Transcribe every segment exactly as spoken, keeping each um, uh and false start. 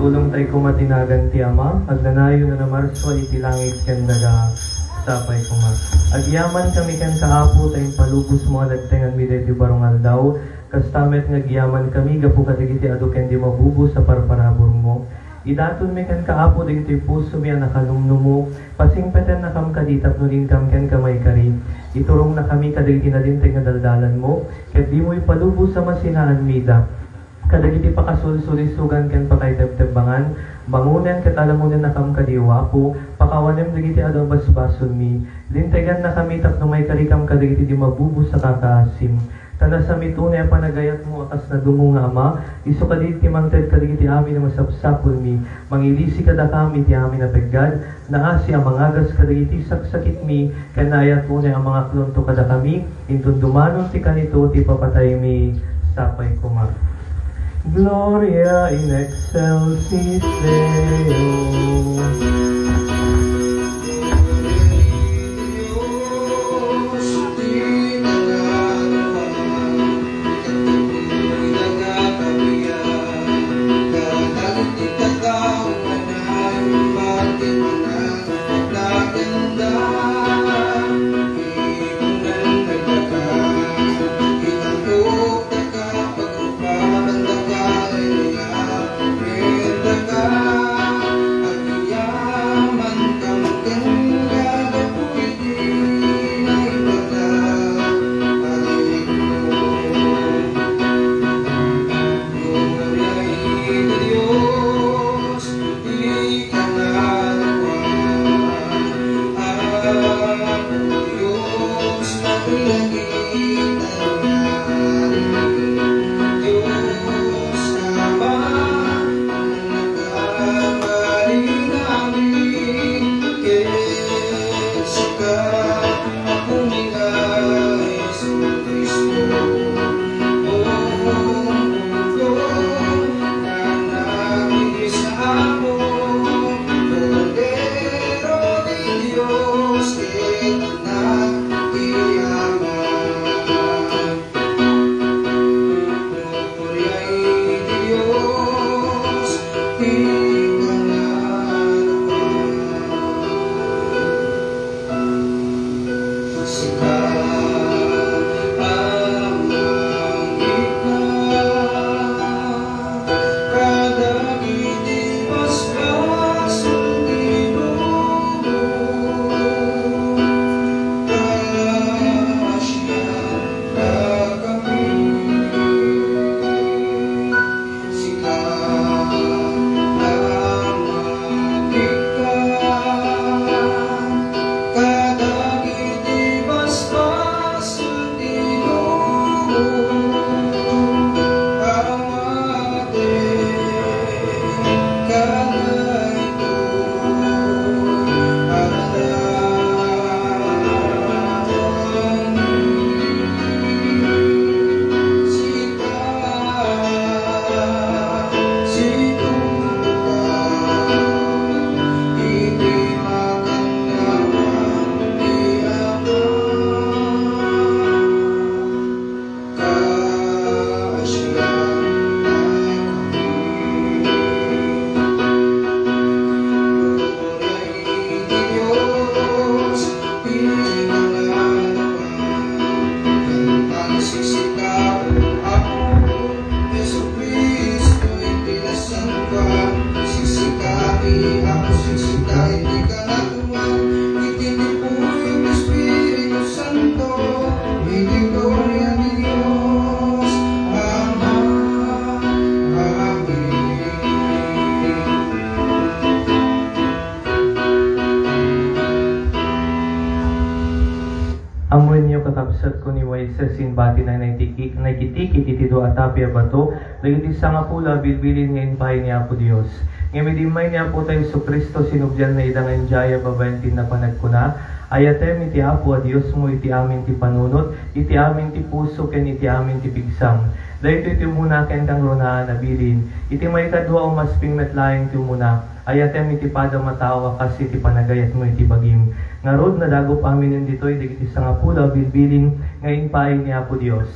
Tulong tayo koma ti nagan ti Ama, agnanayon a namarsua iti langit ken daga. Sapay koma. Agyamankami kenka, Apo, ta impalubosmo a nagtenganmi daytoy baro nga aldaw, kasta met nga agyamankami gapu kadagiti adu ken di mabubos a parparaburmo. Idatonmi kenka, Apo, dagitoy pusomi a nakanumnumok, pasingpetennakam kadi tapno inkam kenka maikari. Iturongnakami kadagiti nalinteg nga daldalanmo, ket dimo ipalubos a masinaanmida. Kadagiti pakasulsulisogan ken pakaitebtebbangan, bangonen ket alamonennakam kadi, O Apo, pakawanem dagiti adu a basbasolmi. Lintegannakami tapno maikarikam kadagiti di mabubos a kakaasim. Ta nasamit unay a panagayatmo a kas nadumo nga Ama, isu kadi ti mangted kadagiti amin a masapsapulmi, mangilisi kadakami iti amin a peggad, naasi a mangagas kadagiti saksakitmi, ken naayat unay a mangaklonto kadakami, inton dumanon ti kanito ti ipapataymi. Sapay koma. Gloria in excelsis Deo. Inyo, kakabsatko, ni Moises, imbatina naitiki-, naikitikit iti dua a tapi a bato dagiti sangapulo a bilbilin nga impay ni Apo Dios. Ngem idi immay ni Apotayo Jesu-Cristo, sinublianna ida nga idiay a babaen ti inna panagkuna, "Ayatem iti Apo a Diosmo iti amin ti panunot, iti amin ti puso, ken iti amin ti pigsam." Daytoy ti umuna ken kangrunaan a bilin. Iti maikadua, umasping met laeng ti umuna. Ayatem iti padam a tao a kas iti panagayatmo iti bagim. Ngarud, nadagop aminen ditoy dagiti sangapulo a bilbilin nga impaay ni Apo Dios.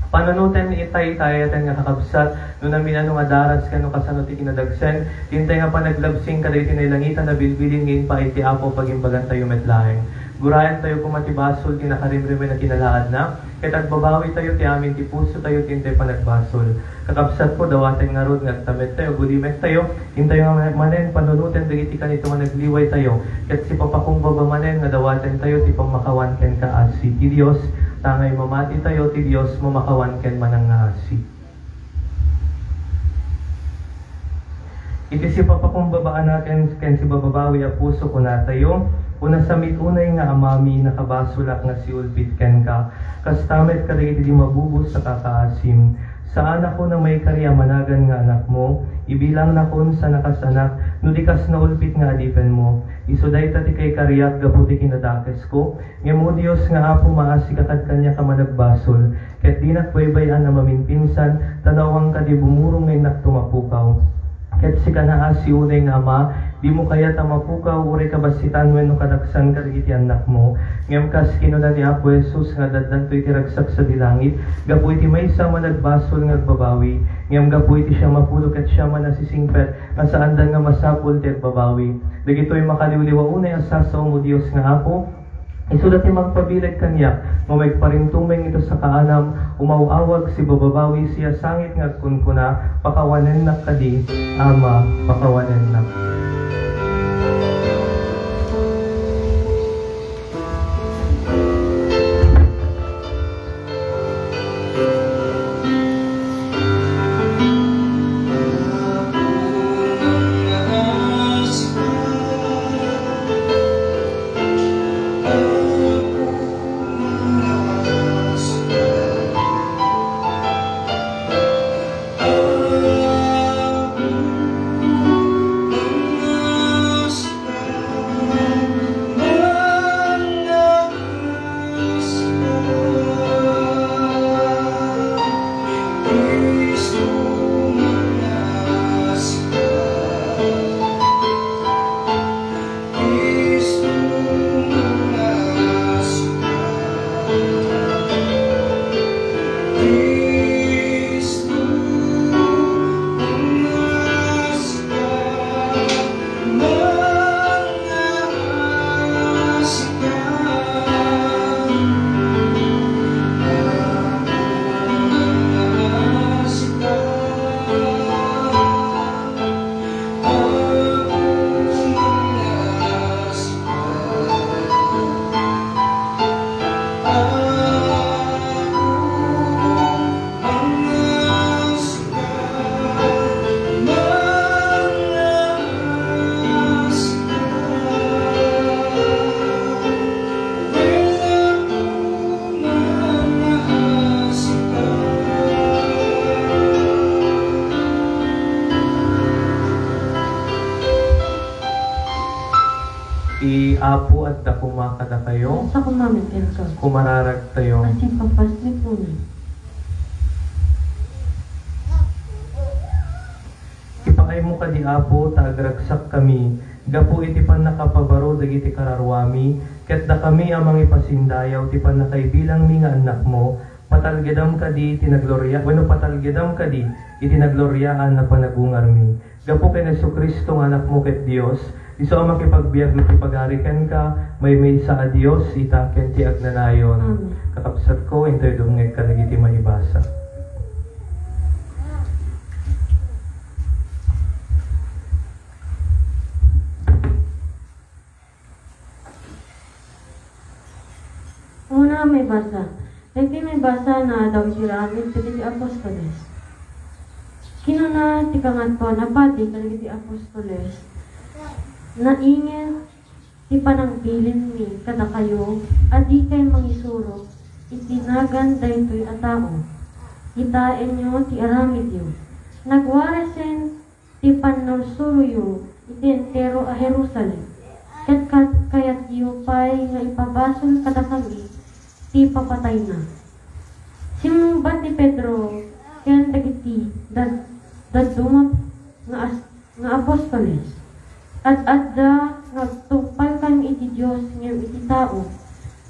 Panunoten ita, ita ayaten nga kakabsat, no namin-ano nga daras ken no kasano ti kinadagsen, ti intay nga panaglabsing kadagiti nailangitan a bilbilin nga impaay ti Apo, pagimbagantayo met laeng. Guraentayo koma ti basol ti nakarimrimen a kinalaadna, ket agbabawitayo ti amin ti pusotayo ti intay panagbasol. Kakabsatko, dawaten ngarud nga agtamettayo, agulimektayo, intayo nga manen panunoten dagiti kanito nga nagliwaytayo, ket sipapakumbaba manen nga dawatentayo ti pammakawan kenka a asi ti Dios, ta nga imamatitayo ti Dios, mamakawan ken manangngaasi. Iti sipapakumbaba a naken ken sibababawi a puso, kunatayo, unasam it unay nga Amami, nakabasolak nga siulpit kenka, kasta met kadagiti di mabubos a kakaasim. Saanakon a maikari a managan nga anakmo, ibilangnakon sana kas anak, no di kas naulpit nga adipenmo. Isu dayta ti kaikariak gapu ti kinadakesko, ngem, O Dios nga Apo, maasika kad kaniak a managbasol, ket dinak baybay-an a maminpinsan, ta naawangka di bumurong nga innakto mapukaw. Ket sika naasi unay nga Ama, dimo kayat a mapukaw, uray kabassitan wenno kadaksan kadagiti annakmo. Ngem kas kinuna ni Apo Jesus nga addanto iti ragsak sadi langit, gapu iti maysa a managbasol nga agbabawi, ngem gapu iti siam a pulo ket siam a nasisingpet, nga saanda nga masapul ti agbabawi. Dagitoy makaliwliwa unay a sasaom, O Dios nga Apo, isuda ti mangpabileg kaniak, no maikparintumeng ito sakaanam, umaw-awag, sibababawi, siasangit nga agkunkuna, "Pakawanennak kadi, Ama, pakawanennak." Ti Apo adda koma kadakayo. Sa kumamin kenka. Kumararagtayo. Asin papas ni Puni. Ipaaymo kadi, Apo, ta agragsakkami gapu iti pannakapabaro dagiti kararuami, ket dakami a mangipasindayaw ti pannakaibilangmi nga annakmo, patalgedam kadi ti nagloria-, wenno patalgedam kadi iti nagloriaan a panagungarmi. Gapu ken Jesu-Cristo nga Anakmo ket Dios, isu a makipagbiag iti pagari kenka, maymaysa a Dios, ita ken ti agnanayon. Amen. Kakabsatko, intoy dumngeg kadagiti maibasa. Umuna a maibasa. Daytoy maibasa nga Aldaw iti Aramid dagiti Apostoles. Kinuna ti Kangatoan a Padi kadagiti Apostoles, "Nainget ti panangbilinmi kadakayo a dikay mangisuro iti nagan daytoy a tao. Kitaenyo ti aramidyo. Nagwaresen ti pannursuroyo iti entero a Jerusalem, ket kat-, kayatyo pay nga ipabasol kadakami ti papatayna. Simmungbat ni Pedro ken dagiti dad-, dadduma nga as-, nga apostoles, "Ad-adda nga agtungpalkan iti Dios ngem iti tao.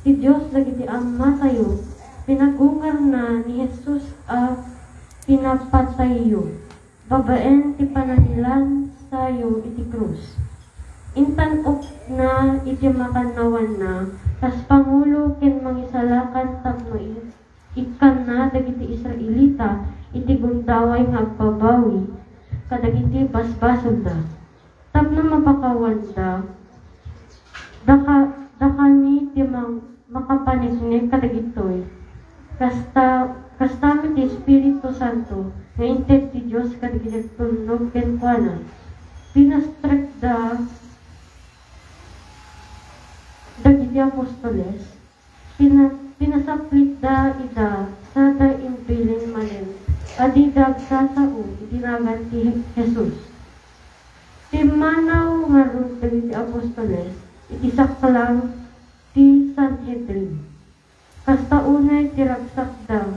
Ti Dios dagiti amatayo, pinagungarna ni Jesus a pinapatayyo babaen ti panangilansayo iti krus. Intan-okna iti makannawanna kas pangulo ken mangisalakan tapno i-, ikkanna dagiti Israelita iti gundaway nga agbabawi kadagiti basbasolda, tapno mapakawanda daka-, dakami ti mang-, makapaneknek kadagitoy. Kasta, kasta met ti Espiritu Santo nga inted ti Dios kadagiti agtulnog kenkuana. Pinastrekda dagiti apostoles, pina-, pinasaplitda ida sada imbilin manen a dida agsasao iti nagan ti Jesus." Pimmanaw ngarud dagiti apostoles iti saklang ti Sanhedrin. Kasta unay ti ragsakda,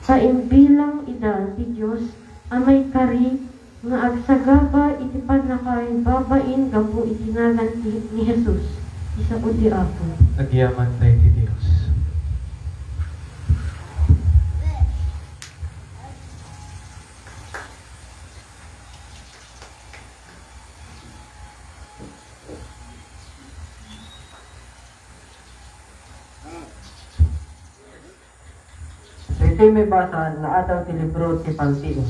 ta imbilang ida ti Dios a maikari nga agsagaba iti pannakaibabain gapu iti nagan ti, ni Jesus, ti sao ti Apo. Agyaman tayo ti Dios. Daytoy maibasa, naadaw ti libro ti Paltiing.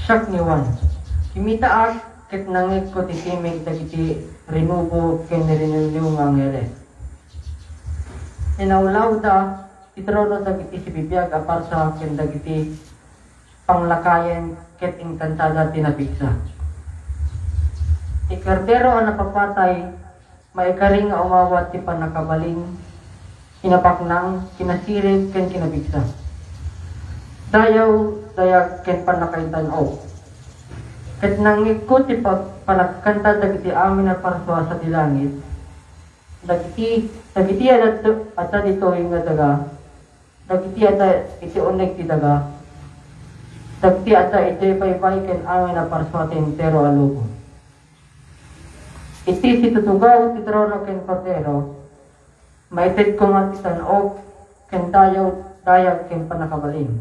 Siak ni Juan. Kimmitaak ket nangngegko ti timing dagiti rinubo ken rinuliw nga angheles. Inawlawda ti trono dagiti sibibiag a parsua ken dagiti panglakayen ket inkantada ti napigsa. Ti Kordero a napapatay maikari nga umawat ti pannakabalin, kinapaknang, kinasirib, ken kinapigsa. Dayaw, dayag, ken pannakaintan-ok. Ket nangngegko ti pag-, panagkanta dagiti amin a parsua sadi langit. Dagiti, dagiti adda, adda ditoy nga daga, dagiti adda iti uneg ti daga, dagiti adda idiay baybay ken amin a parsua ti entero a lubong. Iti situtugaw ti trono ken Kordero, maitedko nga ti tan-ok ken dayaw, dayag ken pannakabalin.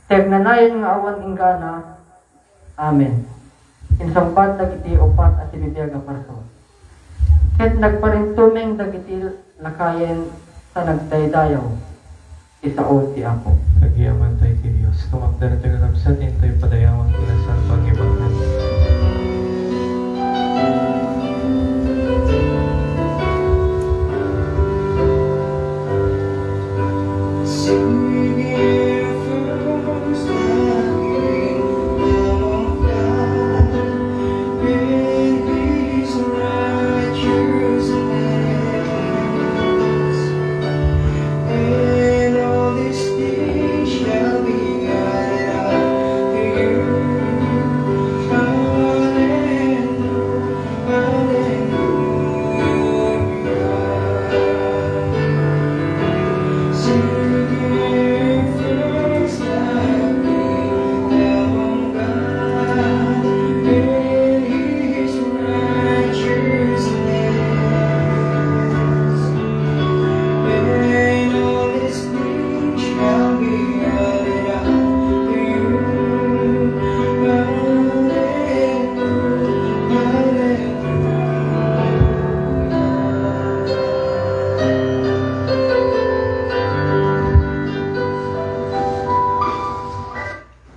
Ti agnanayon nga awan inggana, Amen. Insungbat dagiti upat a sibibiag a parsua. Ket nagparintumeng dagiti lakayen ta nagdaydayaw ti sao ti Apo. Agyaman tayo ti Dios. Tumakder tayo nga kabsat, intoy padayawan ti nasantoan nga ebanghelio.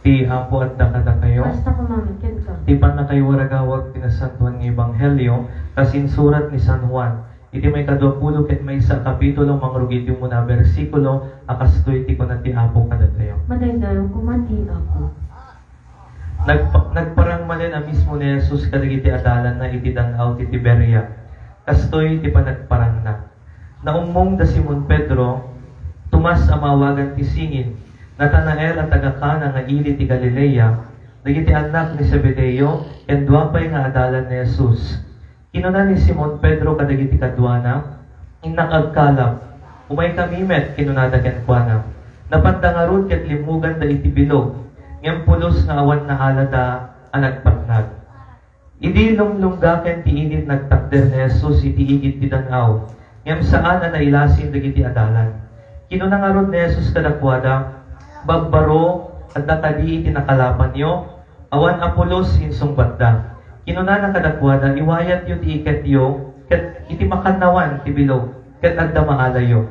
Ti Apo adda kadakayo. Kasta koma met kenka. Ti pannakaiwaragawag ti nasantoan nga ebanghelio, kas insurat ni San Juan. Iti maikadua pulo ket maysa a kapitulo, mangrugi iti umuna a bersikulo, a kastoy ti kuna ti Apo kadatayo. Madaydayaw koma ti Apo. Nagpa-, nagparang manen a mismo ni Jesus kadagiti adalanna iti dan-aw ti Tiberia. Kastoy ti panagparangna. Naummong da Simon Pedro, Tomas a maawagan ti singin, Natanael a taga Cana nga ili ti Galilea, dagiti annak ni Zebedeo, ken dua pay nga adalan ni Jesus. Kinuna ni Simon Pedro kadagiti kaduana, "Innak agkalap, umaykami met," kinunada kenkuana. Napanda ngarud ket limmuganda iti bilog, ngem pulos nga awan naalada a nagpatnag. Idi lumlunggaken ti init, nagtakder ni Jesus iti igid ti dan-aw, ngem saan a nailasin dagiti adalan. Kinuna ngarud ni Jesus kadakuada, "Babbaro, adda kadi iti nakalapanyo?" "Awan a pulos," insungbatda. Kinunana kadakuada, "Iwayatyo ti iketyo ket iti makannawan ti bilog, ket adda maalayo."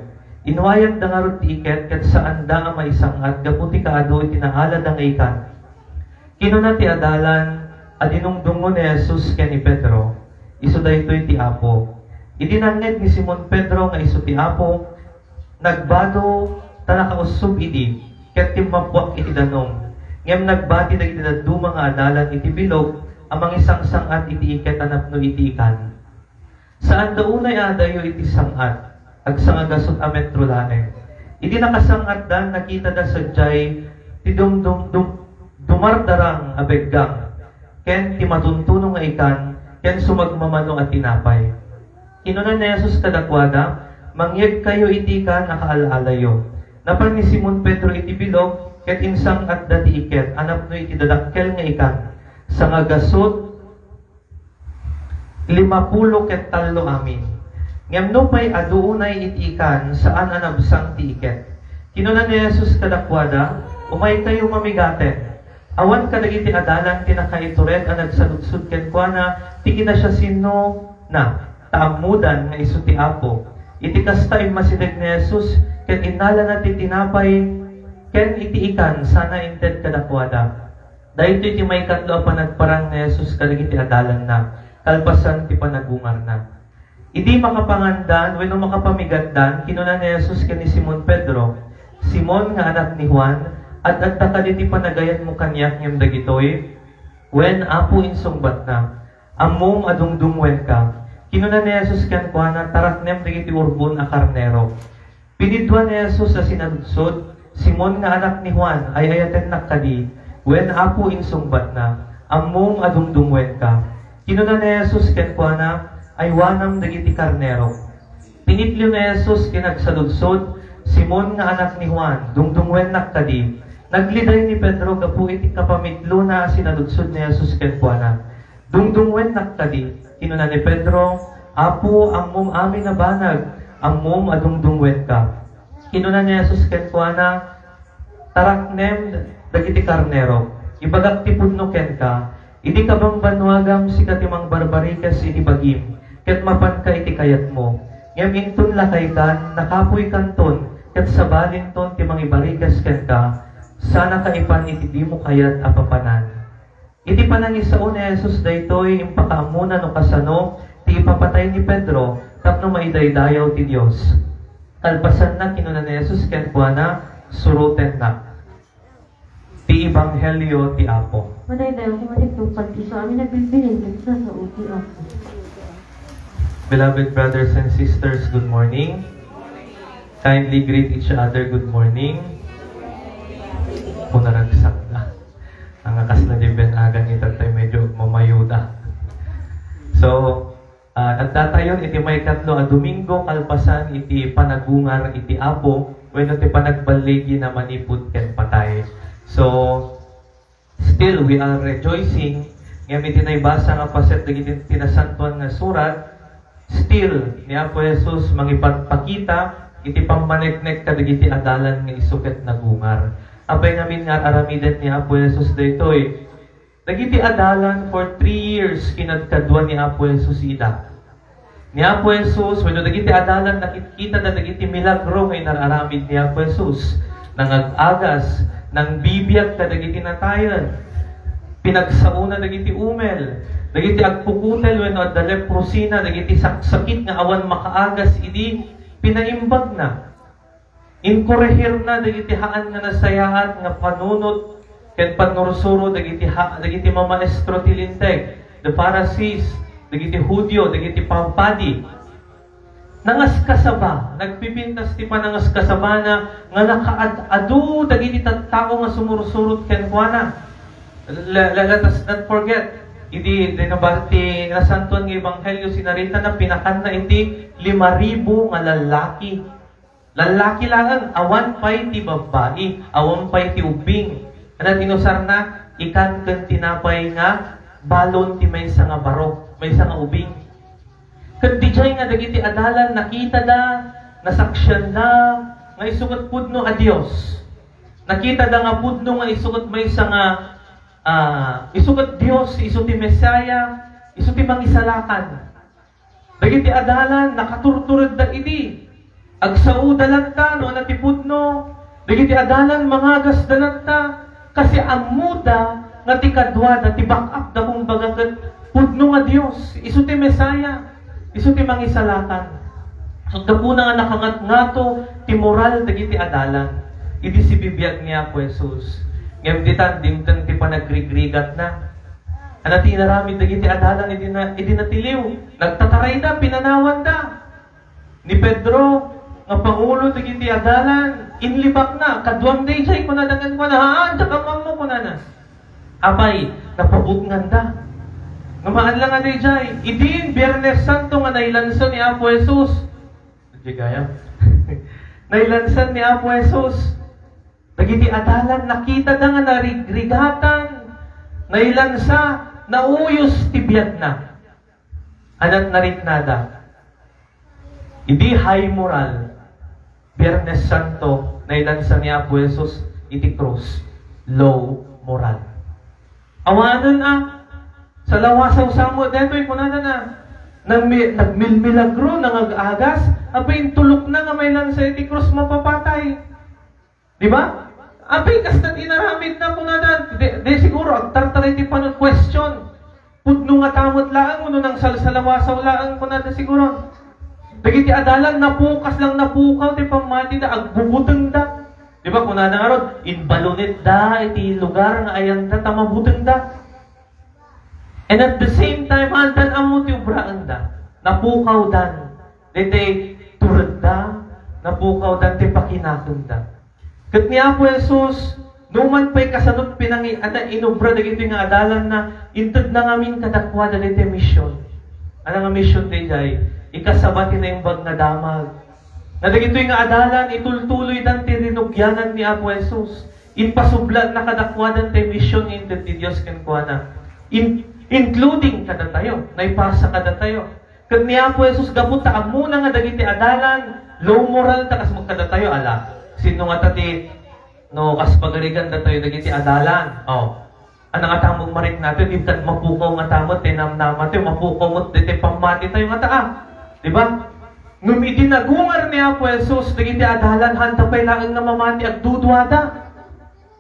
Inwayatda ngarud ti iket, ket saanda a maisang-at gapu ti kaadu iti naalada nga ikan. Kinuna ti adalan a dinungdungngo ni Jesus ken ni Pedro, "Isu daytoy ti Apo." Idi nangngeg ni Simon Pedro nga isu ti Apo, nagbado ta nakaussob idi, ket timmappuak iti danum. Ngem nagbati dagiti dadduma nga adalan iti bilog a mangisangsang-at iti iket a napno iti ikan. Saanda unay a adayo iti sang-at, agsangagasut a metro laeng. Idi nakasang-atdan, nakitada sadiay ti dumdum-, dum-, dumardarang a beggang, ken ti matuntuno nga ikan, ken sumagmamano a tinapay. Kinuna ni Jesus kadakuada, "Mangyegkayo iti ikan a kaal-alayo." Napan ni Simon Pedro iti bilog, ket insang-atda ti iket a napno iti dadakkel nga ikan. Sangagasut, limapulo ket tallo amin. Ngem nupay adu unay iti ikan, saan a nabsang ti iket. Kinuna ni Jesus kadakuada, "Umaykayo mamigaten." Awan kadagiti adalan ti nakaitured a nagsaludsod kenkuana ti kinasiasiannona, ta ammodan nga isu ti Apo. Iti kasta, immasideg ni Jesus ket innalana ti tinapay ken iti ikan sana inted kadakuada. Daytoy ti maikatlo a panagparang ni Jesus kadagiti adalanna, kalpasan ti panagungarna. Idi makapangandan wenno makapamigatdan, kinuna ni Jesus ken ni Simon Pedro, "Simon nga anak ni Juan, ad-adda kadi ti panagayanmo kaniak ngem dagitoy?" "Wen, Apo," insungbatna, "ammom a dungdungngoenka." Kinuna ni Jesus kenkuana, "Taraknem dagiti urbon a karnero." Pinidua ni Jesus a sinaludsod, "Simon nga anak ni Juan, ay-ayatennak kadi?" "Wen, Apo," insungbatna, "ammom a dungdungngoenka." Kinuna ni Jesus kenkuana, "Aywanam dagiti karnerok." Pinitlio ni Jesus ti nagsaludsod, "Simon nga anak ni Juan, dungdungngoennak kadi?" Nagliday ni Pedro gapu iti kapamitlona a sinaludsod ni Jesus kenkuana. "Dungdungngoennak kadi?" Kinuna ni Pedro, "Apo, ammom amin a banag, ammom a dungdungngoenka." Kinuna ni Jesus kenkuana, "Taraknem dagiti karnero. Ibagak ti pudno kenka, idi kabangbannuagam, sika ti mangbarbarikes iti bagim, ket mapanka iti kayatmo. Ngem inton lakaykan, nakapuykanton, ket sabalinton ti mangibarikes kenka, sanaka ipan iti dimo kayat a papanan." Iti panangisao ni Jesus daytoy, impakaammona no kasano ti ipapatay ni Pedro tapno maidaydayaw ti Dios. Kalpasanna, kinuna ni Jesus kenkuana, "Surotennak." Ti Ebanghelio ti Apo. Madaydayaw ti matiptungpal ti isu amin a bilbilin ket nasao ti Apo. Beloved brothers and sisters, good morning. Kindly greet each other, "Good morning." Kung naragsak na. Ang akas na di ben-agan ni tatay, medyo mamayuda. So, ah, addatayon iti maikatlo a Domingo kalpasan iti panagungar iti Apo, wenno ti panagballigi na manipud ken patay. So, still, we are rejoicing. Ngem iti naibasa nga paset dagiti ti Nasantoan nga Surat, still, ni Apo Jesus mangipatpakita iti pammaneknek kadagiti adalan nga isu ket nagungar. Apay ngamin nga aramiden ni Apo Jesus daytoy? Dagiti adalan for three years kinadkadua ni Apo Jesus ida. Ni Apo Jesus, wenno dagiti adalan, nakitkitada dagiti milagro nga inar-aramid ni Apo Jesus. Nangag-agas, nangbibiag kadagiti natayen. Pinagsaona dagiti umel, dagiti agkukutel wenno adda leprosina, dagiti saksakit nga awan makaagas idi pinaimbagna. Inkorehirna dagiti haan nga nasayaat nga panunot ken pannursuro dagiti ha-, dagiti mamaestro ti Linteg, the Pharisees, dagiti Judio, dagiti pampadi. Nangaskasaba, nagpipintas ti panangaskasabana nga nakaad-adu dagiti tattao nga sumursurot kenkuana. Le-, le-, let us not forget, idi, idi nabar-, ti Nasantoan nga Ebanghelio, sinaritana, pinakanna iti lima ribu nga lallaki. Lallaki laeng, awan pay ti babbai, awan pay ti ubbing. Ania ti inusarna? Ikan ken tinapay nga balon ti maysa nga baro, maysa nga ubing. Ket didiay nga dagiti adalan nakitada, nasaksianda nga isu ket pudno a Dios. Nakitada nga pudno nga isu ket maysa nga, ah, isu ket Dios, isu ti Messiah, isu ti Mangisalakan. Dagiti adalan, nakaturturedda idi. Agsaoda latta no ania ti pudno. Dagiti adalan, mangagasda latta. Kasi ammoda nga ti kaduada, ti back up da, kumbaga, ket pudno nga Dios. Isu ti Messiah. Isu ti Mangisalakan. So, gapuna nga nakangatngato ti moral dagiti adalan idi sibibiag ni Apo Jesus. Ngem ditan, dimteng ti panagrigrigatna. Ania ti inaramid dagiti adalan idi na-, idi natiliw? Nagtatarayda, pinanawanda. Ni Pedro nga pangulo dagiti adalan, inlibakna. "Kaduam daydiay," kunada kenkuana. "Haan, diak am-ammo," kunana. Apay, napabutnganda. Ngem haan la nga daydiay, idin Biernes Santo nga nailansa ni Apo Jesus. Di gayam. Nailansan ni Apo Jesus. Dagiti adalan, nakitada nga narigrigatan, nailansa, nauyos ti biagna. Ania't nariknada? Idi high moral, Biernes Santo, nailansa ni Apo Jesus iti krus, low moral. Awanen a, salawasaw sa met daytoy, kunana na. Nagmi-, nagmilmilagro, nangag-agas, apay intulokna nga mailansa iti krus, mapapatay. Di ba? Apay, kasta ti inaramidna, kunada, di, di siguro, agtartaray ti panag-question. Pudno ngata met laeng, wenno nangsalsalawasaw laeng, kunada siguro. Dagiti adalan, napukas lang, napukaw ti pammatida, agbubutengda. Di ba, kunada ngarud, inbalunetda iti lugar nga ayanda ta mabutengda. And at the same time, haandan ammo ti obraenda. Napukawdan. Daytoy turedda, napukawdan ti pakinakemda. Ket ni Apo Jesus, numan pay kasano pinangi-, ania, inobra dagitoy nga adalanna, intedna ngamin kadakuada daytoy mision. Ania nga mision daydiay? Ikasaba ti Naimbag nga Damag. Nga dagitoy nga adalan, itultuloydan ti rinugianan ni Apo Jesus. Impasublatna kadakuada daytoy mision nga inted ti Dios kenkuana. In-, including kadatayo, naipasa kadatayo. Ket ni Apo Jesus, gapu ta ammona nga dagiti adalan, low moral ta kas met kadatayo, ala. Sino ngata ti, no, kas pagarigan datayo dagiti adalan? Oh. Ania ngata met mariknatayo, di ket mapukaw ngata met ti namnamatayo, mapukaw met ti pammatitayo ngata, ah. Di ba? Ngem idi nagungar ni Apo Jesus dagiti adalan, haanta pay laeng nga mamati, agduduada.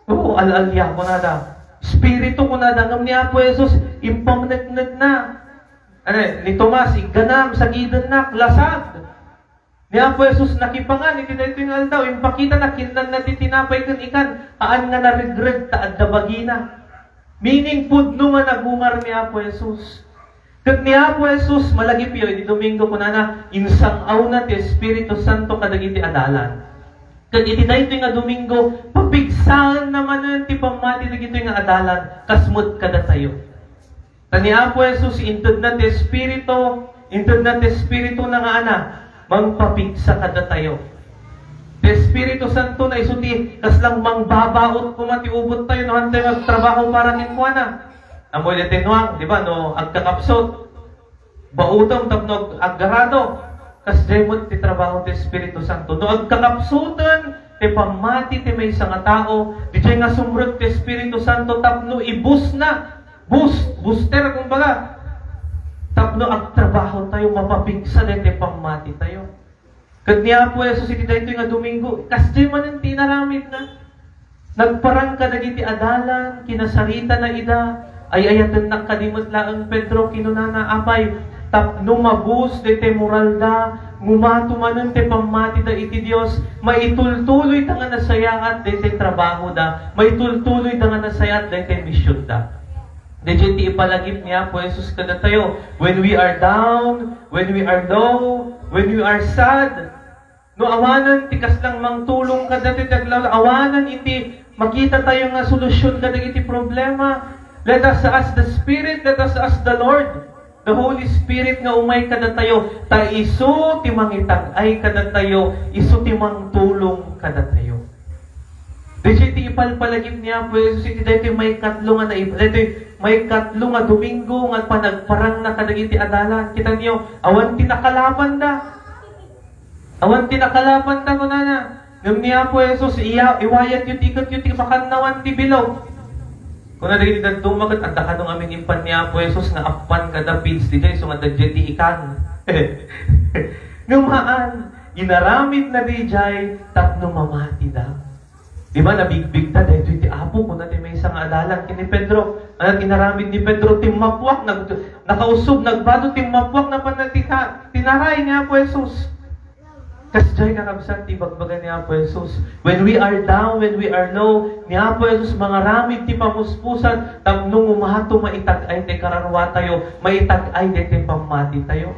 Oo, al-alia, kunada. Espiritu, kunada, ngem ni Apo Jesus, impamneknekna. Ania, ni Tomas, "Igganam, sagidennak, lasag." Ni Apo Jesus nakipangan iti daytoy nga aldaw, impakitana, kinnanna ti tinapay ken ikan, haan nga naregreg ta adda bagina. Meaning, pudno nga nagungar ni Apo Jesus. Ket ni Apo Jesus, malagipyo, iti Domingo, kunana, insang-awna ti Espiritu Santo kadagiti adalan. Ket iti daytoy nga Domingo, papigsaenna manen ti pammati dagitoy nga adalan, kas met kadatayo. Ta ni Apo Jesus, intedna ti Espiritu, intedna ti Espirituna nga ana, mangpapigsa kadatayo. Ti Espiritu Santo na isu ti kaslang mangbabaut koma ti ubottayo no haantayo agtrabaho para kenkuana. Ammo daytoy nuang, di ba, no agkakapsut, bautem tapno ag-, aggarado. Kasdiay met ti trabaho ti Espiritu Santo. No agkakapsuten ti pammati ti maysa nga tao, didiay nga sumrek ti Espiritu Santo tapno ibusna. Bus-, booster, kumbaga. Tapno agtrabaho tayo, mapapigsa daytoy pammati tayo. Ket ni Apo Jesus iti daytoy nga Domingo, kasdiay manen ti inaramidna. Nagparang kadagiti adalan, kinasaritana ida, "Ay-ayatennak kadi met laeng, Pedro," kinunana, "apay, tapno mabus daytoy moralda, Ngumato manen ti pammatida iti Dios, maitultuloyda nga nasayaat daytoy trabahoda, maitultuloyda nga nasayaat daytoy misionda. Daytoy ti ipalagip ni Apo Jesus kadatayo, when we are down, when we are low, when we are sad, no awanen ti kaslang mangtulong kadatayo ti aglawlaw, awanen iti makita tayo nga solusyon kadagiti problema, let us ask the Spirit, let us ask the Lord, the Holy Spirit nga umay kadatayo, ta isu ti mangitag-ay kadatayo, isu ti mangtulong kadatayo. Daytoy ti ipalpalagip ni Apo Jesus iti daytoy maikatlo nga naib-, daytoy maikatlo nga Domingo nga panagparangna kadagiti adalan. Kita niyo, awan ti nakalapanda. Awan ti nakalapanda, kunana. Ngem ni Apo Jesus, iya, iwayatyo ti iketyo ti makannawan ti bilog. Kuna dagiti dadduma ket adda kano ngamin impan ni Apo Jesus nga appan kada pids diay, isu nga adda diay ti ikan. Ngem haan, inaramidna diay tapno mamatida. Di ba, nabigbigda daytoy ti Apo, kuna ti maysa nga adalan ken ni Pedro. Ania ti inaramid ni Pedro? Timmappuak, nag-, nakausog, nagbado, timmappuak, napan na ti ka-, tinaray ni Apo Jesus. Kasdiay, kakabsat, ti ibagbaga ni Apo Jesus. When we are down, when we are low, ni Apo Jesus mangaramid ti pamuspusan tapno ngumato maitag-ay ti kararua tayo, maitag-ay daytoy pammati tayo.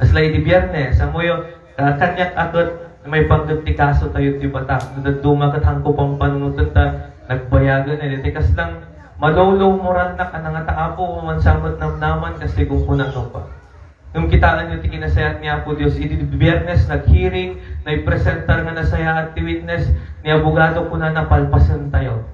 Kasla idi Biyernes, ammoyo, ah, kaniak a ket maipanggep ti kaso tayo ti Batak. No dadduma ket haanko pampanunoten ta nagbayagen, eh, ti kaslang malolo moralnak a nangata Apo, mansa met namnaman, kas ti kunkunanok pa. Ngem kitaenyo ti kinasayaat ni Apo Dios, idi Biyernes naghearing, naipresentar nga nasayaat ti witness ni abogado, kunana, palpasentayo.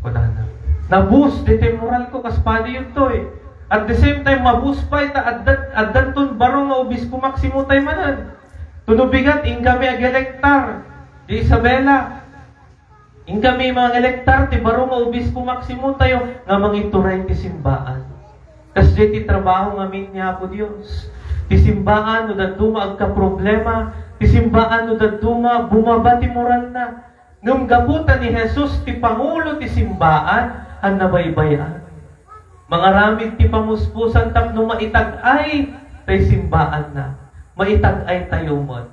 Kunana, "Nabus ditoy moralko kas padi yuntoy." At the same time, mabus pay ta adda, addanton baro nga obispo Maximo tay manen. Tuno bigat, inkami agelektar di Isabela. Inkami mangelektar ti baro nga obispo Maximo tayo nga mangituray ti simbaan. Kasdiay ti trabaho ngamin ni Apo Dios. Ti simbaan no dadduma agkaproblema, ti simbaan no dadduma bumaba ti moralna. Ngem gapu ta ni Jesus ti pangulo ti simbaan, a nabaybay-an. Mangaramid ti pamuspusan tapno maitag-ay tay simbaanna. Maitag-ay tayo met.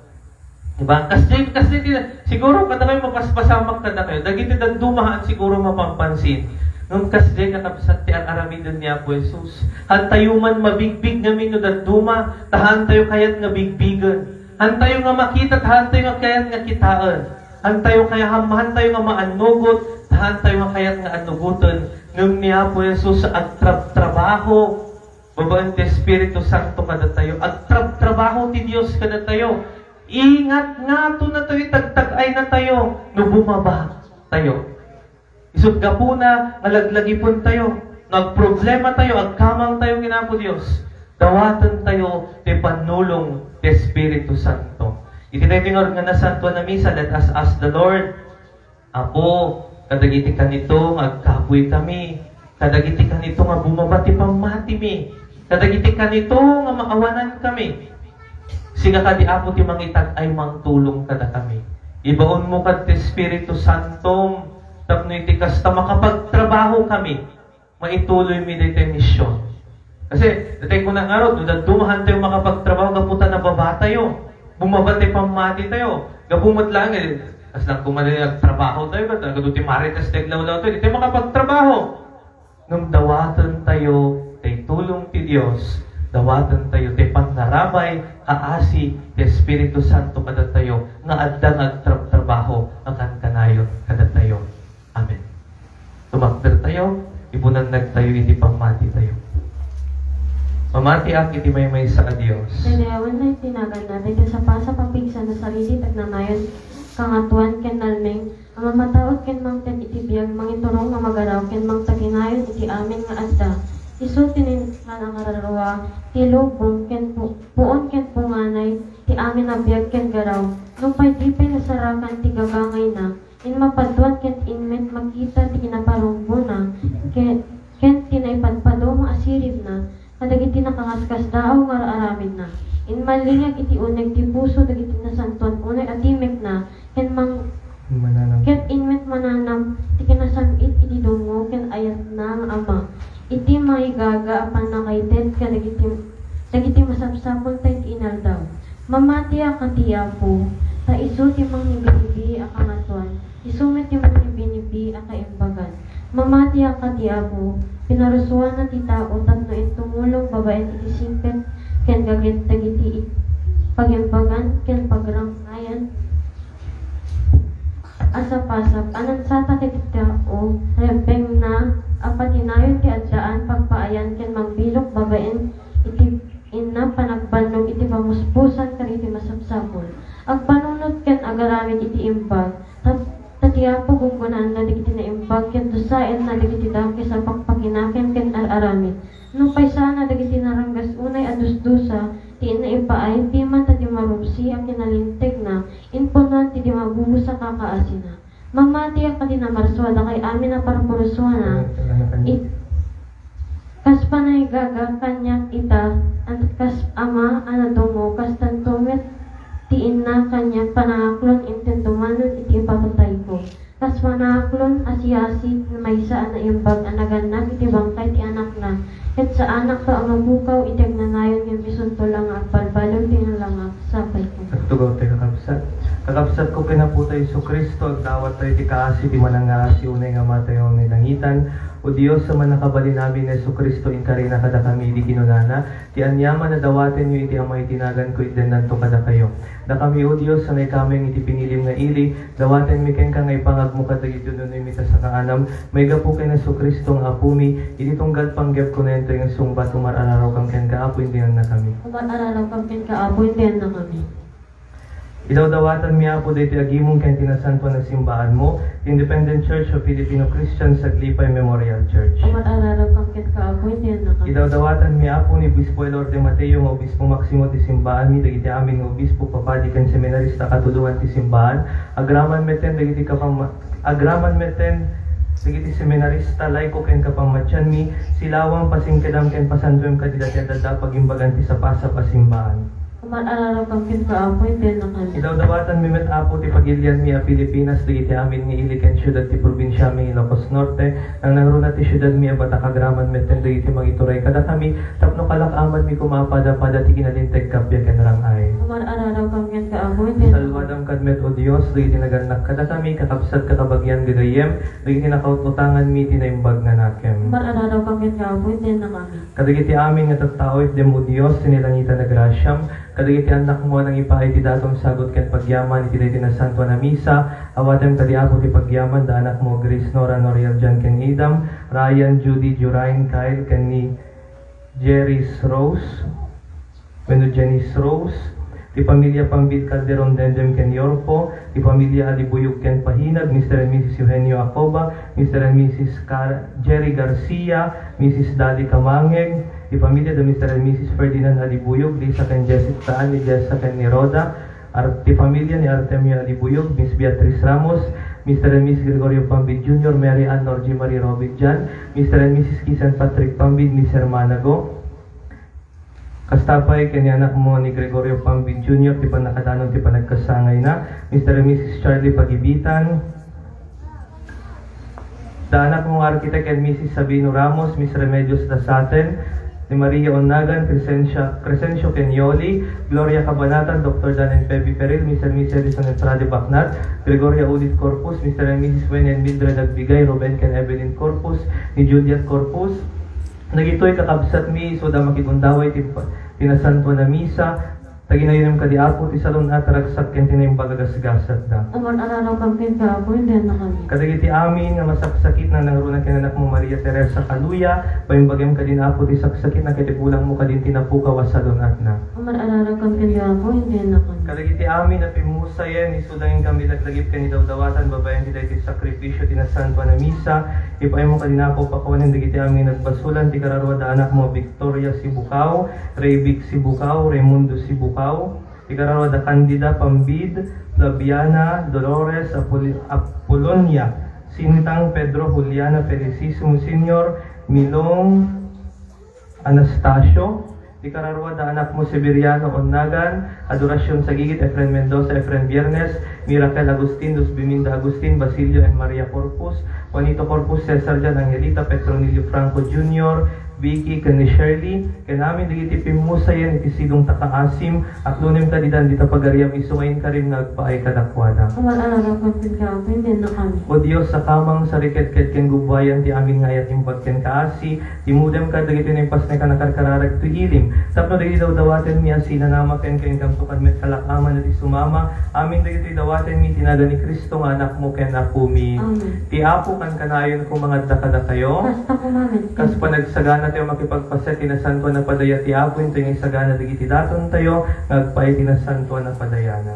Diba? Kasdiay, kasdiay ti, siguro kadakayo mapaspasamak kadakayo. Dagiti dadduma haan siguro mapampansin. Ngem kasdiay, kakabsat, ti ar-aramiden ni Apo Jesus. Haantayo man mabigbig ngamin no dadduma, ta haantayo kayat nga bigbigen. Haantayo nga makita, ta haantayo nga kayat nga kitaen. Haantayo kaya-, haantayo nga maannugot, haantayo nga kayat nga annugoten. Ngem ni Apo Jesus agtrabtrabaho babaen ti Espiritu Santo kadatayo. Agtrabtrabaho ti Dios kadatayo. Ingat nga to natayo, itagtag-ay natayo no bumaba tayo. Isut' gapuna nga laglagipentayo, no agproblematayo, agkamangtayo ken Apo Dios, dawatentayo ti pannulong ti Espiritu Santo. Iti daytoy nga nasantoan a misa, let us ask the Lord, "Apo, kadagiti kanito nga agkapuykami, kadagiti kanito nga bumaba ti pammatimi, kadagiti kanito nga maawanankami, sika kadi, Apo, ti mangitag-ay, mangtulong kadakami. Ibaonmo kad ti Espiritu Santom, tapno iti kasta, makapagtrabahokami, maituloymi daytoy mision." Kasi, daytoy kuna ngarud, no dadduma haantayo makapagtrabaho gapu ta nababatayo, bumaba ti pammatitayo, gapu met laeng, eh, kasla koma agtrabahotayo, ket agadu ti marites ti aglawlawtayo, ditoy makapagtrabaho. Ngem dawatentayo ti tulong ti Dios, dawatentayo ti pannarabay, kaasi ti Espiritu Santo kadatayo, nga adda nga agtrabtrabaho a kankanayon kadatayo. Amen. Tumakdertayo, ibunannagtayo iti pammatitayo. Mamatiak iti maymaysa a Dios. Daydayawenna iti naganna, dayta sapasap a pigsa a nasaridit, agnanayon, kangatoan, ken nalmeng, a mamataud ken mangted iti biag, mangiturong a magaraw ken mangtaginayon iti amin nga adda. Isu ti nainkan a kararua, ti lubong ken pu-, puon ken punganay ti amin a biag ken garaw. Nupay di pay nasarakan ti gagangayna, immapaduan ket inmet makita ti kinaparumbona, ken, ken ti naipadpaduma a siribna, kadagiti nakaskasdaaw nga ar-aramidna. Immalingag iti uneg ti puso dagiti nasantoan unay a timekna, ken mang-, Mananam. Ket inmet mananam ti kinasam-it iti dungngo ken ayatna nga Ama, iti maigaga a pannakaited kadagiti, dagiti masapsapulta iti inaldaw. ti Apo, ta isu ti mangnibinibi a kangatoan, isu met ti mangnibinibi a kaimbagan. Mamatiak kadi, Apo, pinarusuana ti tao tapno intumulong babaen iti singpet ken gaget dagiti it-, pagimbagan ken pagrangayan a sapasap a nansata ket ti tao, rebbengna a patinayon ti addaan, pagpaayan ken mangbilok babaen iti inna panagbannog iti pamuspusan kadagiti masapsapul. Agpanunot ken agaramid iti imbag, ta, ta ti Apo gunggonaanna dagiti naimbag ken dusaenna dagiti dakes a pakpakinakem ken ar-aramid. Nupay saan a dagiti naranggas unay a dusdusa ti inna ipaay, piman ta ti marupsi a kinalintegna, impunoan ti di mabubus a kakaasina. Mamatiak kadi a marsuada kay amin a parpurusuana. It-, kas panagayga kaniak ita, a kas ama a nadungngo, kastanto met ti inna kaniak panangaklon inton dumanon iti ipapatayko. Kas panangaklon a siyasig maysa a naimbag a nagannad iti bangkay ti anakna, ket saanakto a mapukaw iti agnanayon ngem isunto la nga agbalbaliw ti nalangak. Sapay ko. Agtugaw tayo, kakabsat. Kakabsat ko ken Apo tayo Jesu-Cristo, agdawat tayo ti kaasi ti manangngaasi unay nga Ama tayo nga nangitan. O Dios, a mannakabalin amin ni Jesu-Cristo, inkarina kadakami idi kinunana, ti aniaman a dawatenyo iti Ama iti naganko, itdennanto kadakayo. Dakami, O Dios, a naikami iti pinilim nga ili, dawatenmi kenka nga ipangagmo kadagiti ununoymi ta sakaanam, maigapu ken Jesu-Cristo nga Apomi, iti tunggal panggepko nayon tayo nga sungbat, umar-ararawkam kenka, Apo, inti nannakami. Umar-ararawkam kenka, Apo, inti nannakami. Idawdawatanmi, Apo, daytoy agimong ken ti nasantoan a simbaanmo, ti Independent Church of Filipino Christians Aglipay Memorial Church. Umar-ararawkam kenka, Apo, inti nannakami. Idawdawatanmi, Apo, ni Obispo Elorde Mateo nga Obispo Maximo ti simbaanmi, dagiti amin nga obispo, papadi ken seminarista a katulongan ti simbaan, agraman metten dagiti kapamma-, agraman metten dagiti seminarista, laiko ken kapamatianmi, silawam, pasingkedam ken pasantuem kadagiti adda a pagimbagan ti sapasap a simbaan. Umar-ararawkam kenka, Apo, inti nannakami. Idawdawatanmi met, Apo, ti pagilianmi a Filipinas, dagiti amin nga ili ken siudad ti probinsiami nga Ilocos Norte, nangnangruna ti siudadmi a Batac, agraman metten dagiti mangituray kadakami, tapno kalak-amanmi koma a pada-pada ti kinalinteg, kappia ken rang-ay. Umar-ararawkam kenka, Apo, inti nannakami. Salwadam kad met, O Dios, dagiti nagannak kadakami, kakabsat, kakabagian, gagayyem, dagiti nakaut-utanganmi iti naimbag nga nakem. Umar-ararawkam kenka, Apo, inti nannakami. Kadagiti amin nga tattao, itdem, O Dios, ti nailangitan a grasiam. Kadagiti annakmo a nangipaay ti daton, sagut ken pagyaman iti daytoy nasantoan a misa, awatem kadi, Apo, ti pagyaman da anakmo Grace, Nora, Noriel, John ken Adam, Ryan, Judy, Jurain, Kyle, ken ni Jerry's Rose. Wenno Janice Rose, ti pamilia Pangbid Calderon Dendem ken Yorpo, ti pamilia Alibuyog ken Pahinag, Mister and Missus Eugenio Acoba, Mister and Missus Car-, Jerry Garcia, Missus Dali Kamangeg, ti pamilia da Mister and Missus Ferdinand Alibuyog, Lisa ken Jessit Taan, ni Jessa ken ni Rhoda, Ar-, ti pamilia ni Artemio Alibuyog, Miss Beatrice Ramos, Mister and Miss Gregorio Pangbid Junior, Mary Ann, Norgie Marie, Robin Jan, Mister and Missus Kisan Patrick Pangbid, Miss Hermana Go, Kasta pay ken ni anakmo ni Gregorio Pambid Junior ti pannakadanon ti panagkasangayna, Mister and Missus Charlie Pagibitan, da anakmo nga Architect and Missus Sabino Ramos, Miss Remedios Dasaten, ni Maria Onnagan, Crescencia, Crescencio Kenioli, Gloria Cabanatan, Doctor Dan and Pepe Peril, Mister and Missus Edison Estrade Bacnat, Gregoria Ulit Corpus, Mister and Missus Wayne and Mildred Agbigay, Ruben ken Evelyn Corpus, ni Juliet Corpus, Dagitoy kakabsatmi, isuda makigundaway ti, ti nasantoan a misa, ta ginayyunem kadi, Apo, ti salun-at a ragsak ken ti naimbag a gasgasatda. Umar-ararawkam kenka, Apo, inti nannakami. Kadagiti amin nga masaksakit, nangnangruna ken anakmo Maria Teresa Caluya, paimbagem kadin, Apo, ti saksakitna ket ipulangmo kadin ti napukaw a salun-atna. Umar-ararawkam kenka, Apo, inti nannakami. Kadagiti amin a pimmusayen, isuda nga inkami laglagip ken idawdawatan babaen ti daytoy sakripisio ti nasantoan a misa, Ipaaymo kadin, Apo, pakawanen dagiti amin nga nagbasulan, ti kararua da anakmo Victoria Sibukaw, Rey Vic Sibukaw, Raymundo Sibukaw, ti kararua da Candida Pambid, Flaviana, Dolores, Apol-, Apolonia, Sintang, Pedro, Juliana, Felicissimo Senior, Milong, Anastasio, ti kararua da anakmo Severiano Onnagan, Adoracion Sagigit, Efren Mendoza, Efren Biernes, Miracle Agustin, Luz Biminda Agustin, Basilio and Maria Corpus, Juanito Corpus, Cesar Jan, Angelita, Petronilio Franco Junior, Vicky ken ni Shirley, ken amin dagiti pimmusayen iti sidongta kaasim, aklonem kadi dita pagariam isu nga inkarim nga agpaay kadakuada. Awan ararapan kenka, Apo, indenna kami. O Dios, sakamang, sarikedked ken gubbuayan ti amin nga ayat imbag ken kaasi, imudem kadagiti naipasnek a nakarkararag toy ilim, tapno dagiti dawdawatenmi a sinanama ken ken kamtukan met kalakaman a di sumama, amin dagiti dawatenmi ti nagan ni Cristo nga Anakmo ken Apomi. Amen. Ti Apo kankanayon koma nga adda kadakayo. Kasta koma met. Kas panagsaganatayo makipagpaset ti nasantoan a padaya ti Apo, intoy nga isagana dagiti datontayo nga agpaay ti nasantoan a padayana.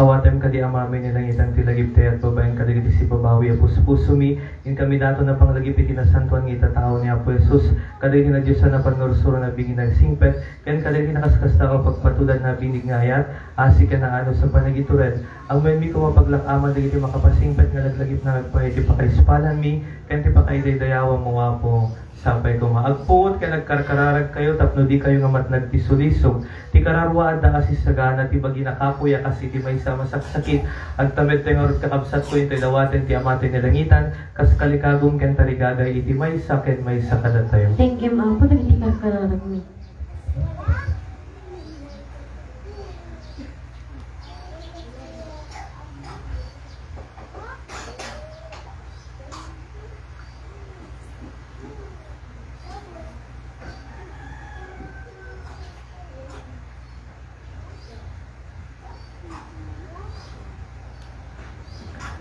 Awatem kadi, Amami, ni langitan ti lagiptayo babaen kadagiti sibabawi a puspusomi. Inkami daton a panglagip iti nasantoan nga itatao ni Apo Jesus, kadagiti nadiosan a pannursuro a binig nga nagsingpet, ken kadagiti nakaskasdaaw a pagpatudad a binig nga ayat, asi ken naanus a panagitured. Ammoenmi koma paglak-aman dagiti makapasingpet nga laglagipna nga agpaay iti pakaispalanmi ken ti pakaidaydayawanmo, Apo. Sapay koma, agpuot ken agkarkararagkayo tapno dikayo nga matnag ti sulisog. Ti kararua, adda a sisagana ti bagina, kapuy, a kas iti maysa a masaksakit. Agtamedto ngarud, kakabsatko, intoy dawaten ti Ama ti nalangitan, kas kalikagum ken tarigagay iti maysa ken maysa kadatayo. Thank you, Apo, dagiti karkararagmi.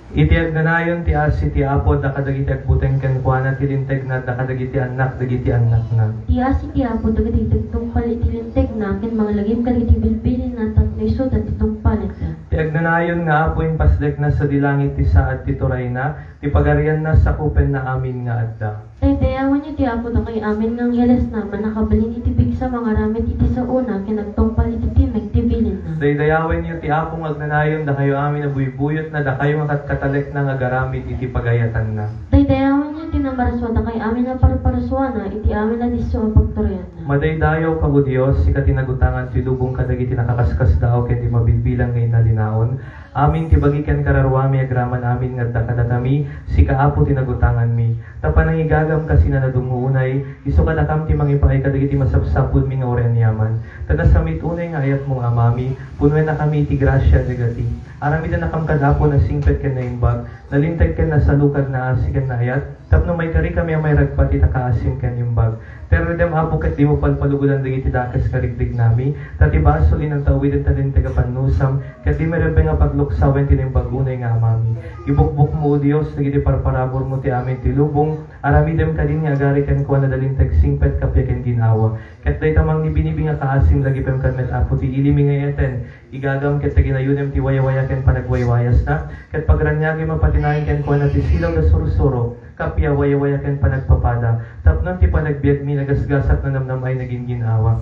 Iti agnanayon ti asi ti Apo adda kadagiti agbuteng kenkuana, ti lintegna adda kadagiti annak dagiti annakna. Ti asi ti Apo dagiti nagtungpal iti lintegna, ken manglagip kadagiti bilbilinna tapno isuda ti tungpalenna. Ti agna- Nayon nga Apo, impasdekna sadi langit ti saad ti turayna, ti pagarianna sakupenna amin nga adda. Daydayawenyo ti Apo dakayo amin nga anghelesna, mannakabalin iti pigsa mangaramid iti saona ken agtungpal iti timek ti bilinna. Daydayawenyo ti Apo nga agnanayon dakayo amin a buybuyotna, dakayo nga katkatalekna nga agaramid iti pagayatanna. Daydayawenyo ti Namarsua dakayo amin a parparsuana iti amin a disso a pagturianna. Madaydayaw ka, O Dios, sika ti nagutangan ti lubong kadagiti nakaskasdaaw ken di mabilbilang nga inalinaon. Amin ti bagi ken kararuami agraman amin nga adda kadakami, sika, Apo, ti nagutanganmi. Ta panangigagam kasina nadungngo unay, isu kadakam ti mangipaay kadagiti masapsapulmi nga uray aniaman. Ta nasamit unay nga ayatmo nga Amami, punowennakami iti grasia a dagiti. Aramidennakam kad Apo nasingpet ken naimbag, nalinteg ken nasalukag, naasi ken naayat, tapno maikarikami a mairagpat ita kaasim ken imbag. Terredem, Apo, ket dimo palpalugodan dagiti dakes nga rigrignami, ta ti basol inanta uwiden ta linteg a pannusam, ket dimo irebbeng a pagluksawen ti naimbag unay nga Amami. Ibukbokmo, O Dios, dagiti parparaburmo ti amin ti lubong, aramidem kadin nga agari kenkuana da linteg, singpet, kappia ken gin-awa. Ket dayta mangnibinibi nga kaasim, lagipem kad met, Apo, ti ilimi nga iyeten, igagam ket taginayonem ti wayawaya ken panagwaywayasna, ket pagraniagem a patinayen kenkuana ti silaw da sursuro, kappia, wayawaya ken panagpapada, tapno ti panagbiagmi nagasgasak, nanamnam-ay, nagingin-awa.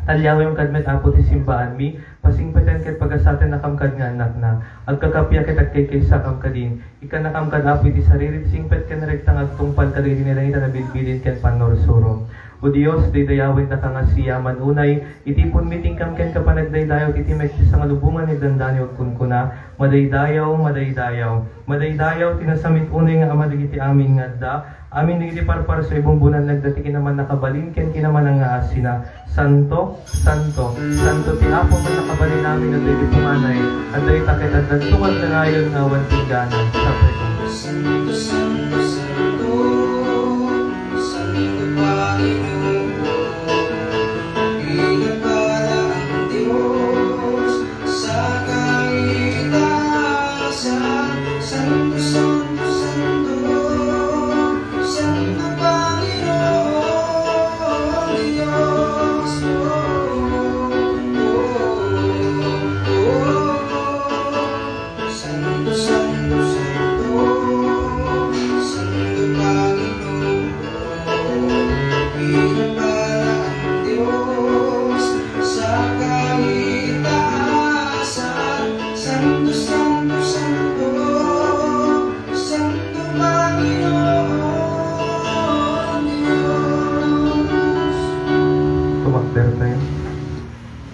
Talyawem kad met, Apo, ti simbaanmi, pasingpeten ket pagasatennakam kad nga annakna. Agkakappia ket agkaykaysakam kadin. Ikkannakam kad Apo iti saririt, singpet ken rekta nga agtungpal kadagiti nailangitan a bilbilin ken pannursuro. O Dios, daydayawendaka nga siyaman unay, iti pummitingkam kenka panagdaydayaw ti timek ti sangalubongan nga agdandani agkunkuna, madaydayaw, madaydayaw, madaydayaw ti nasamit unay nga Ama dagiti amin nga adda, amin dagiti parparso, ibumbunan nagda ti kinaman-nakabalin ken kinaman-angaasina. Santo, santo, santo ti Apo a Mannakabalin amin, adda iti punganay, adda ita ket addanto nga agnanayon nga awan tinggana. Sapay ko. Santo, santo, santo, santo Panginoon, pinagpala ang Dios sa kaitaasan. Santo, santo, santo, santo Panginoon Dios. Santo, santo, santo, santo Panginoon. Pinagpala ang Dios sa kaitaasan. Santo, santo, santo, santo Panginoon Dios. Tumakder tayo.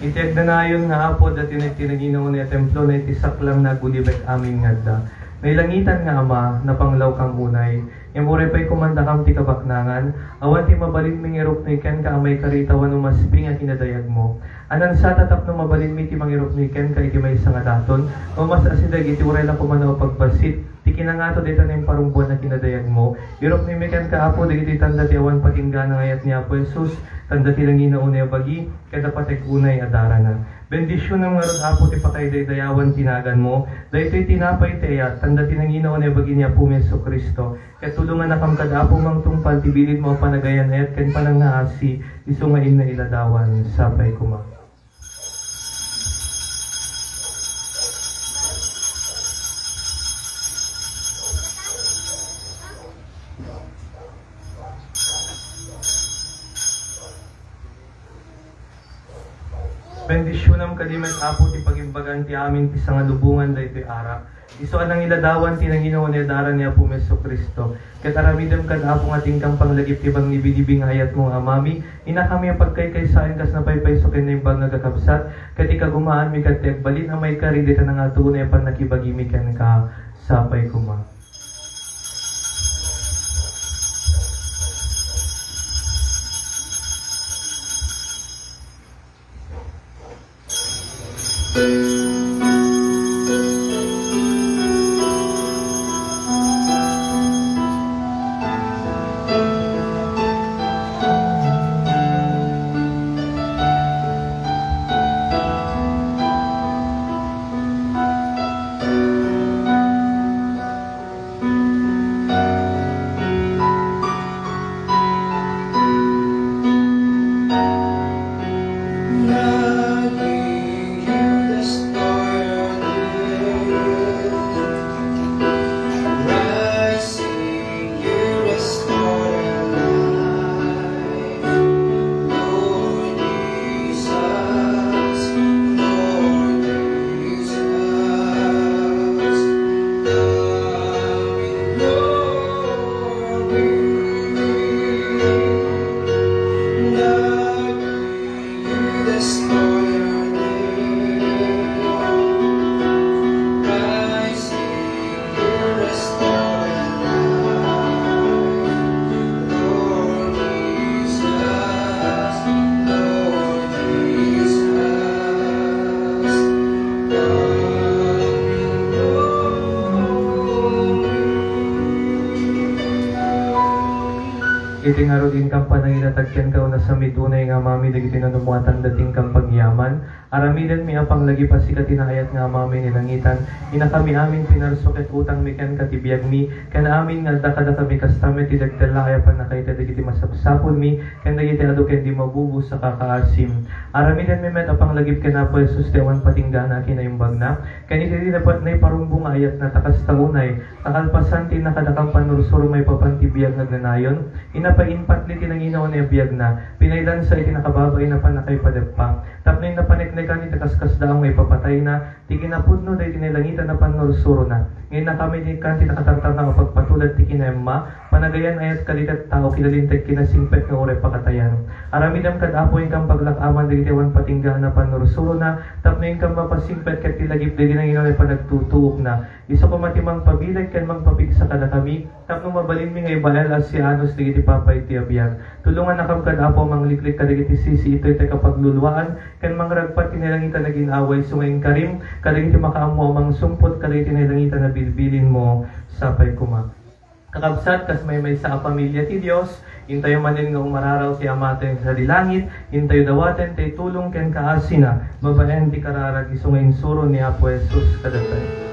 Iti agnanayon nga Apo, adda ti nagtinagina unay a templo na iti saklang nga agulibek amin nga adda. Nailangitan nga Ama, napanglawkam unay. Ngem uray pay kumandakam ti kabaknangan, awan ti mabalinmi nga iruknoy kenka a maikari ta wenno masping a kinadayagmo. Anansata tapno mabalinmi ti mangiruknoy kenka iti maysa nga daton, no mas asideg iti uray la kumano a pagbassit ti kinangato dayta naimparungbuan a kinadayagmo. Iruknoymi kenka, Apo, dagitoy tanda ti awan patinggana nga ayat ni Apo Jesus, tanda ti nangina unay a bagi, ket napateg unay a darana. Bendisionam ngarud, Apo, ti pakaidaydayawan ti naganmo. Daytoy tinapay ti ayat, tanda ti nangina unay a bagi ni Apomi Jesu-Cristo. Ket tulongannakam kad Apo mangtungpal ti bilinmo a panagayan-ayat ken panangngaasi, isu nga inna iladawan. Sapay koma. Bendisionam kadi met, Apo, ti pagimbagan ti amin ti sangalubongan daytoy arak. Isu a nangiladawan ti nangina unay a darana ni Apomi Jesu-Cristo. Ket aramidem kad Apo nga tinkam panglagip ti bangnibidibi nga ayatmo nga Amami, inakami a pagkaykaysaen kas napaypayso ken naimbag nga agkakabsat, ket ikagumaanmi kad ti agbalin a maikari dayta nangato unay a pannakibagimi kenka. Sapay koma. Ngarud, inkam panangidatag kenka, unasami unay nga amin dagiti nanumuatan, dating kam pagyaman. Aramidenmi a panglagip a sika ti naayat nga Amamin ni langitan. Inakami amin pinarso ket utangmi kenka ti biagmi, ken amin nga adda kadakami, kasta met ti dagdagiti a pannakaitedmi dagiti masapsapulmi, ken dagiti adu ken di mabubos a kakaasim. Aramidenmi met a panglagip ken Apo Jesus ti awan patinggaan a kinaimbagna, ken iti di napa-, naiparumbong nga ayatna, ta kasta unay, ta kalpasan ti innaka dakami pannursuro maipapan ti biag nga agnanayon, inna pay impatli ti nangina unay a biagna, pinailansa iti nakababain a pannakaipadeppa, tapno inna paneknekan iti kaskasdaaw nga ipapatayna, ti kinapudno dagiti nailangitan a pannursurona, nga innakami ti kan ti nakatartarnaw a pagpatulad ti kinaemma, panagayan-ayat kadagiti tattao ket nalinteg kinasingpet nga uray pakatayan. Aramidem kad Apo, inkam paglak-aman dagiti awan patinggaan a pannursurona, tapno inkam mapasingpet ket ti lagip dagiti nangina unay panagtutuokna. Isu koma ti mangpabileg ken mangpapigsa kadakami, tapno mabalinmi nga ibael a sianos dagiti papa iti a biag. Tulongannakam kad Apo a mangliklik kadagiti sisiitoy ti kapagluluaan, ken mangragpat ti nailangitan a gin-awa isu nga inkarim kadagiti makaammo a mangsungput kadagiti nailangitan a bilbilinmo. Sapay koma. Kakabsat, kas maymaysa a pamilia ti Dios, intayo manen nga umararaw ti Amatayo nga sadi langit, intayo dawaten ti tulong ken kaasina, babaen ti kararag isu nga insuro ni Apo Jesus kadatayo.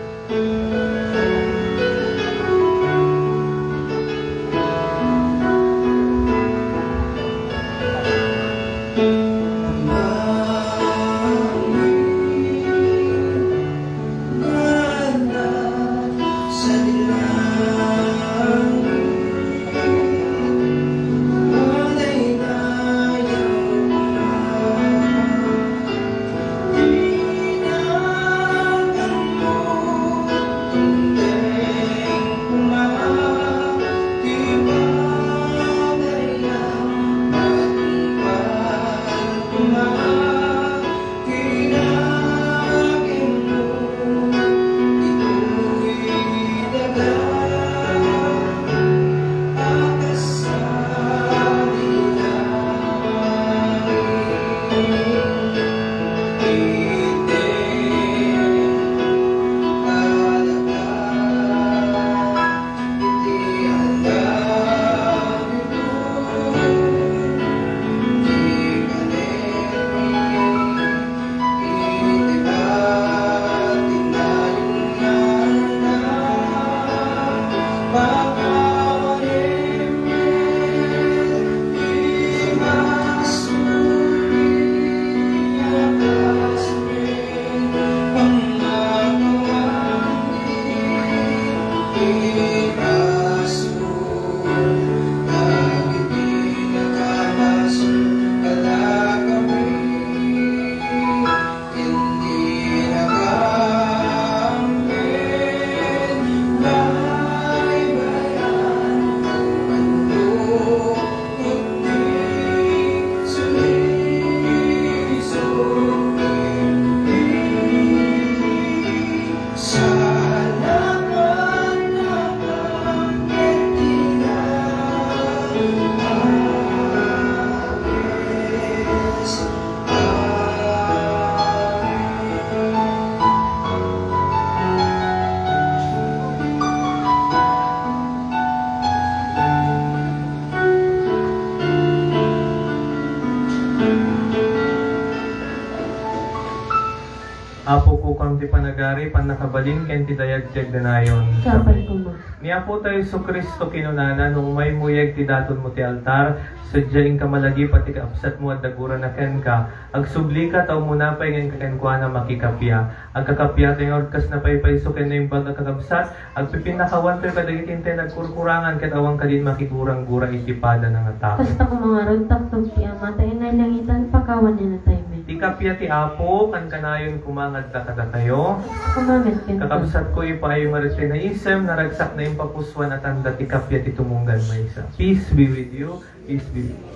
Apo, kukam ti panagari, pannakabalin, ken ti dayag ti agnanayon. Sapay koma. Ni Apotayo Jesu-Cristo kinunana, no umaymuyeg ti datonmo ti altar, sadiay inka malagip a ti kakabsatmo adda gurana kenka. Agsublika ta umuna pay nga inka kenkuana makikappia. Agkakappiatayo ngarud kas napaypayso ken naimbag a kakabsat, agpipinnakawantoy kadagiti intay nagkurkurangan ket awan kadin makiguranggura iti padana nga tao. Kasta koma ngarud, taktok ti Ama, ta inay langitan, pakawanennataymi. Ti kappia ti Apo, kankanayon koma nga adda kadakayo. Kasta koma met kenka. Kakabsatko, ipaayo ngarud ti naisem, naragsak, naimpapusoan a tanda ti kappia ti tumunggan maysa. Peace be with you. Peace be with you.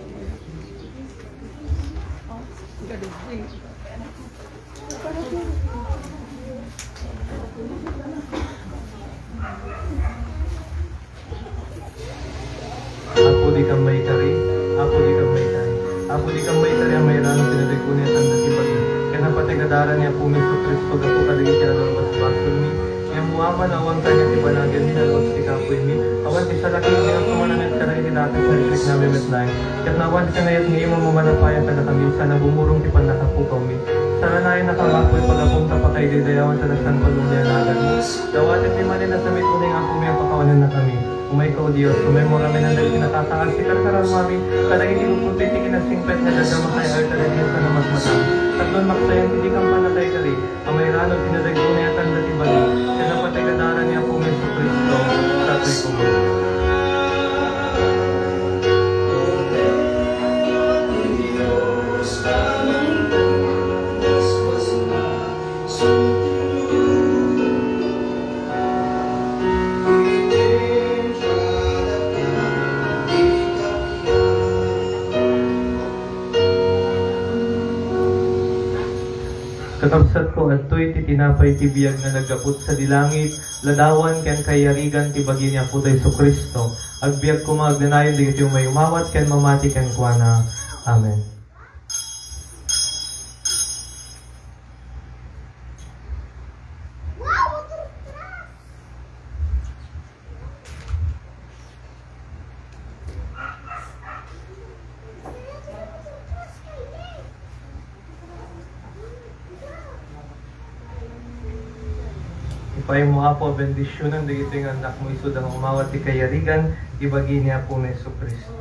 Apo, dikam maikari, Apo, dikam maikari, Apo, dikam maikari a mairano ti nagrigonan a tanda ti bagi. Ken napateg a dara ni Apomi Jesu-Cristo gapu kadagiti a nalubasbasolmi, Awan kaniak ti banagen, nalus ti kapuy mi. Awan ti salaknibmi a sumanamet kadagiti dakes nga rikrik nga memetnay. Ket no awan ti kanayat nga imum a manapayan kadakami, sana bumurong ti pannakapukaw mi. Saranayan na kami, Apo, ipagapom ta pakaidaydayawanta ta sanpalong ni anagan mo. Dawaten ti manen a samit unay nga Apo mi a pakawanennakami. Umayka, O Dios, umay mo ramen dagiti nakakaasi, karkaram amin, kadagiti guggutoy ti kinasingpet nga dadda makay-arta dagiti sanamatmata. Tapno maksayan ti di kampana kay kari, a mairano ti nadagdunay a tanda ti bagi, ken napateg a dara ni Apo Jesu-Cristo, datoy koma. Kakabsatko, adtoy ti tinapay ti biag nga naggapu sadi langit, ladawan ken kayarigan ti bagi ni Apotayo Jesu-Cristo. Agbiag koma agnanayon dagiti umay umawat ken mamati kenkuana. Amen. Ipaaymo, Apo, a bendisionen dagitoy nga annakmo, isuda nga umawat ti kayarigan ti bagi ni Apomi Jesu-Cristo.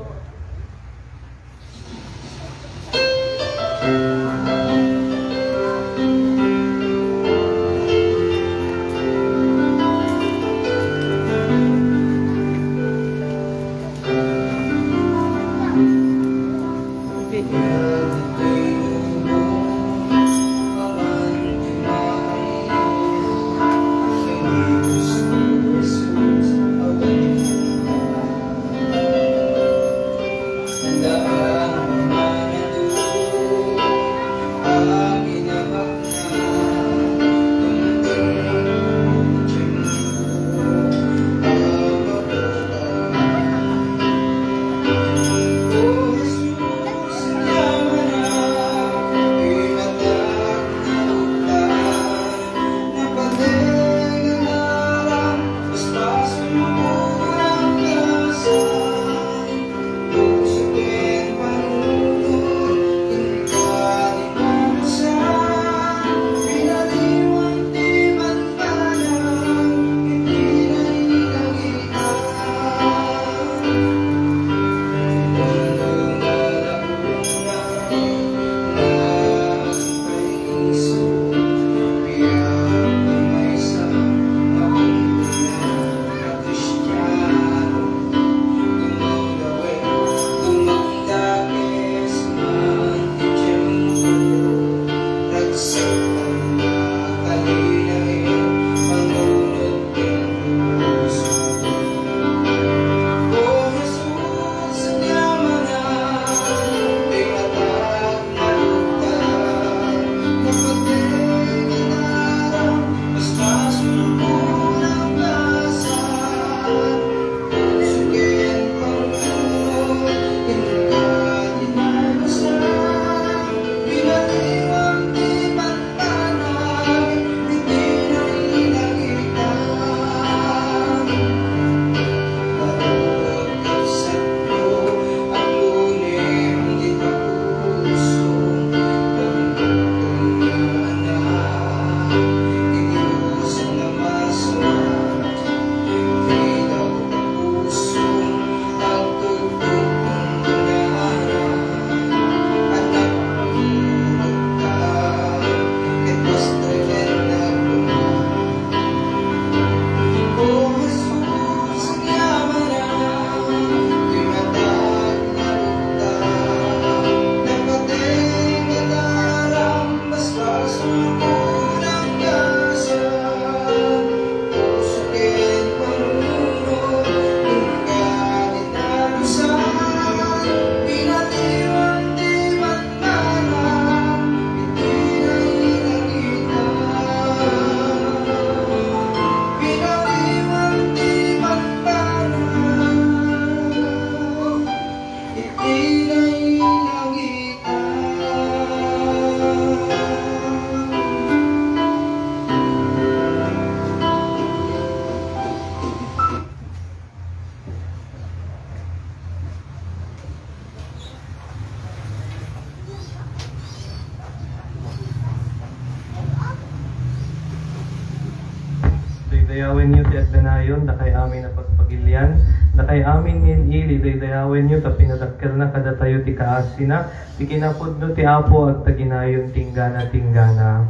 Daydayawenyo ti agnanayon, dakay amin a pagpagilian, dakay amin nga in-ili, daydayawenyo ta pinadakkelna kadatayo ti kaasina, ti kinapudno ti Apo agtaginayon tinggana-tinggana.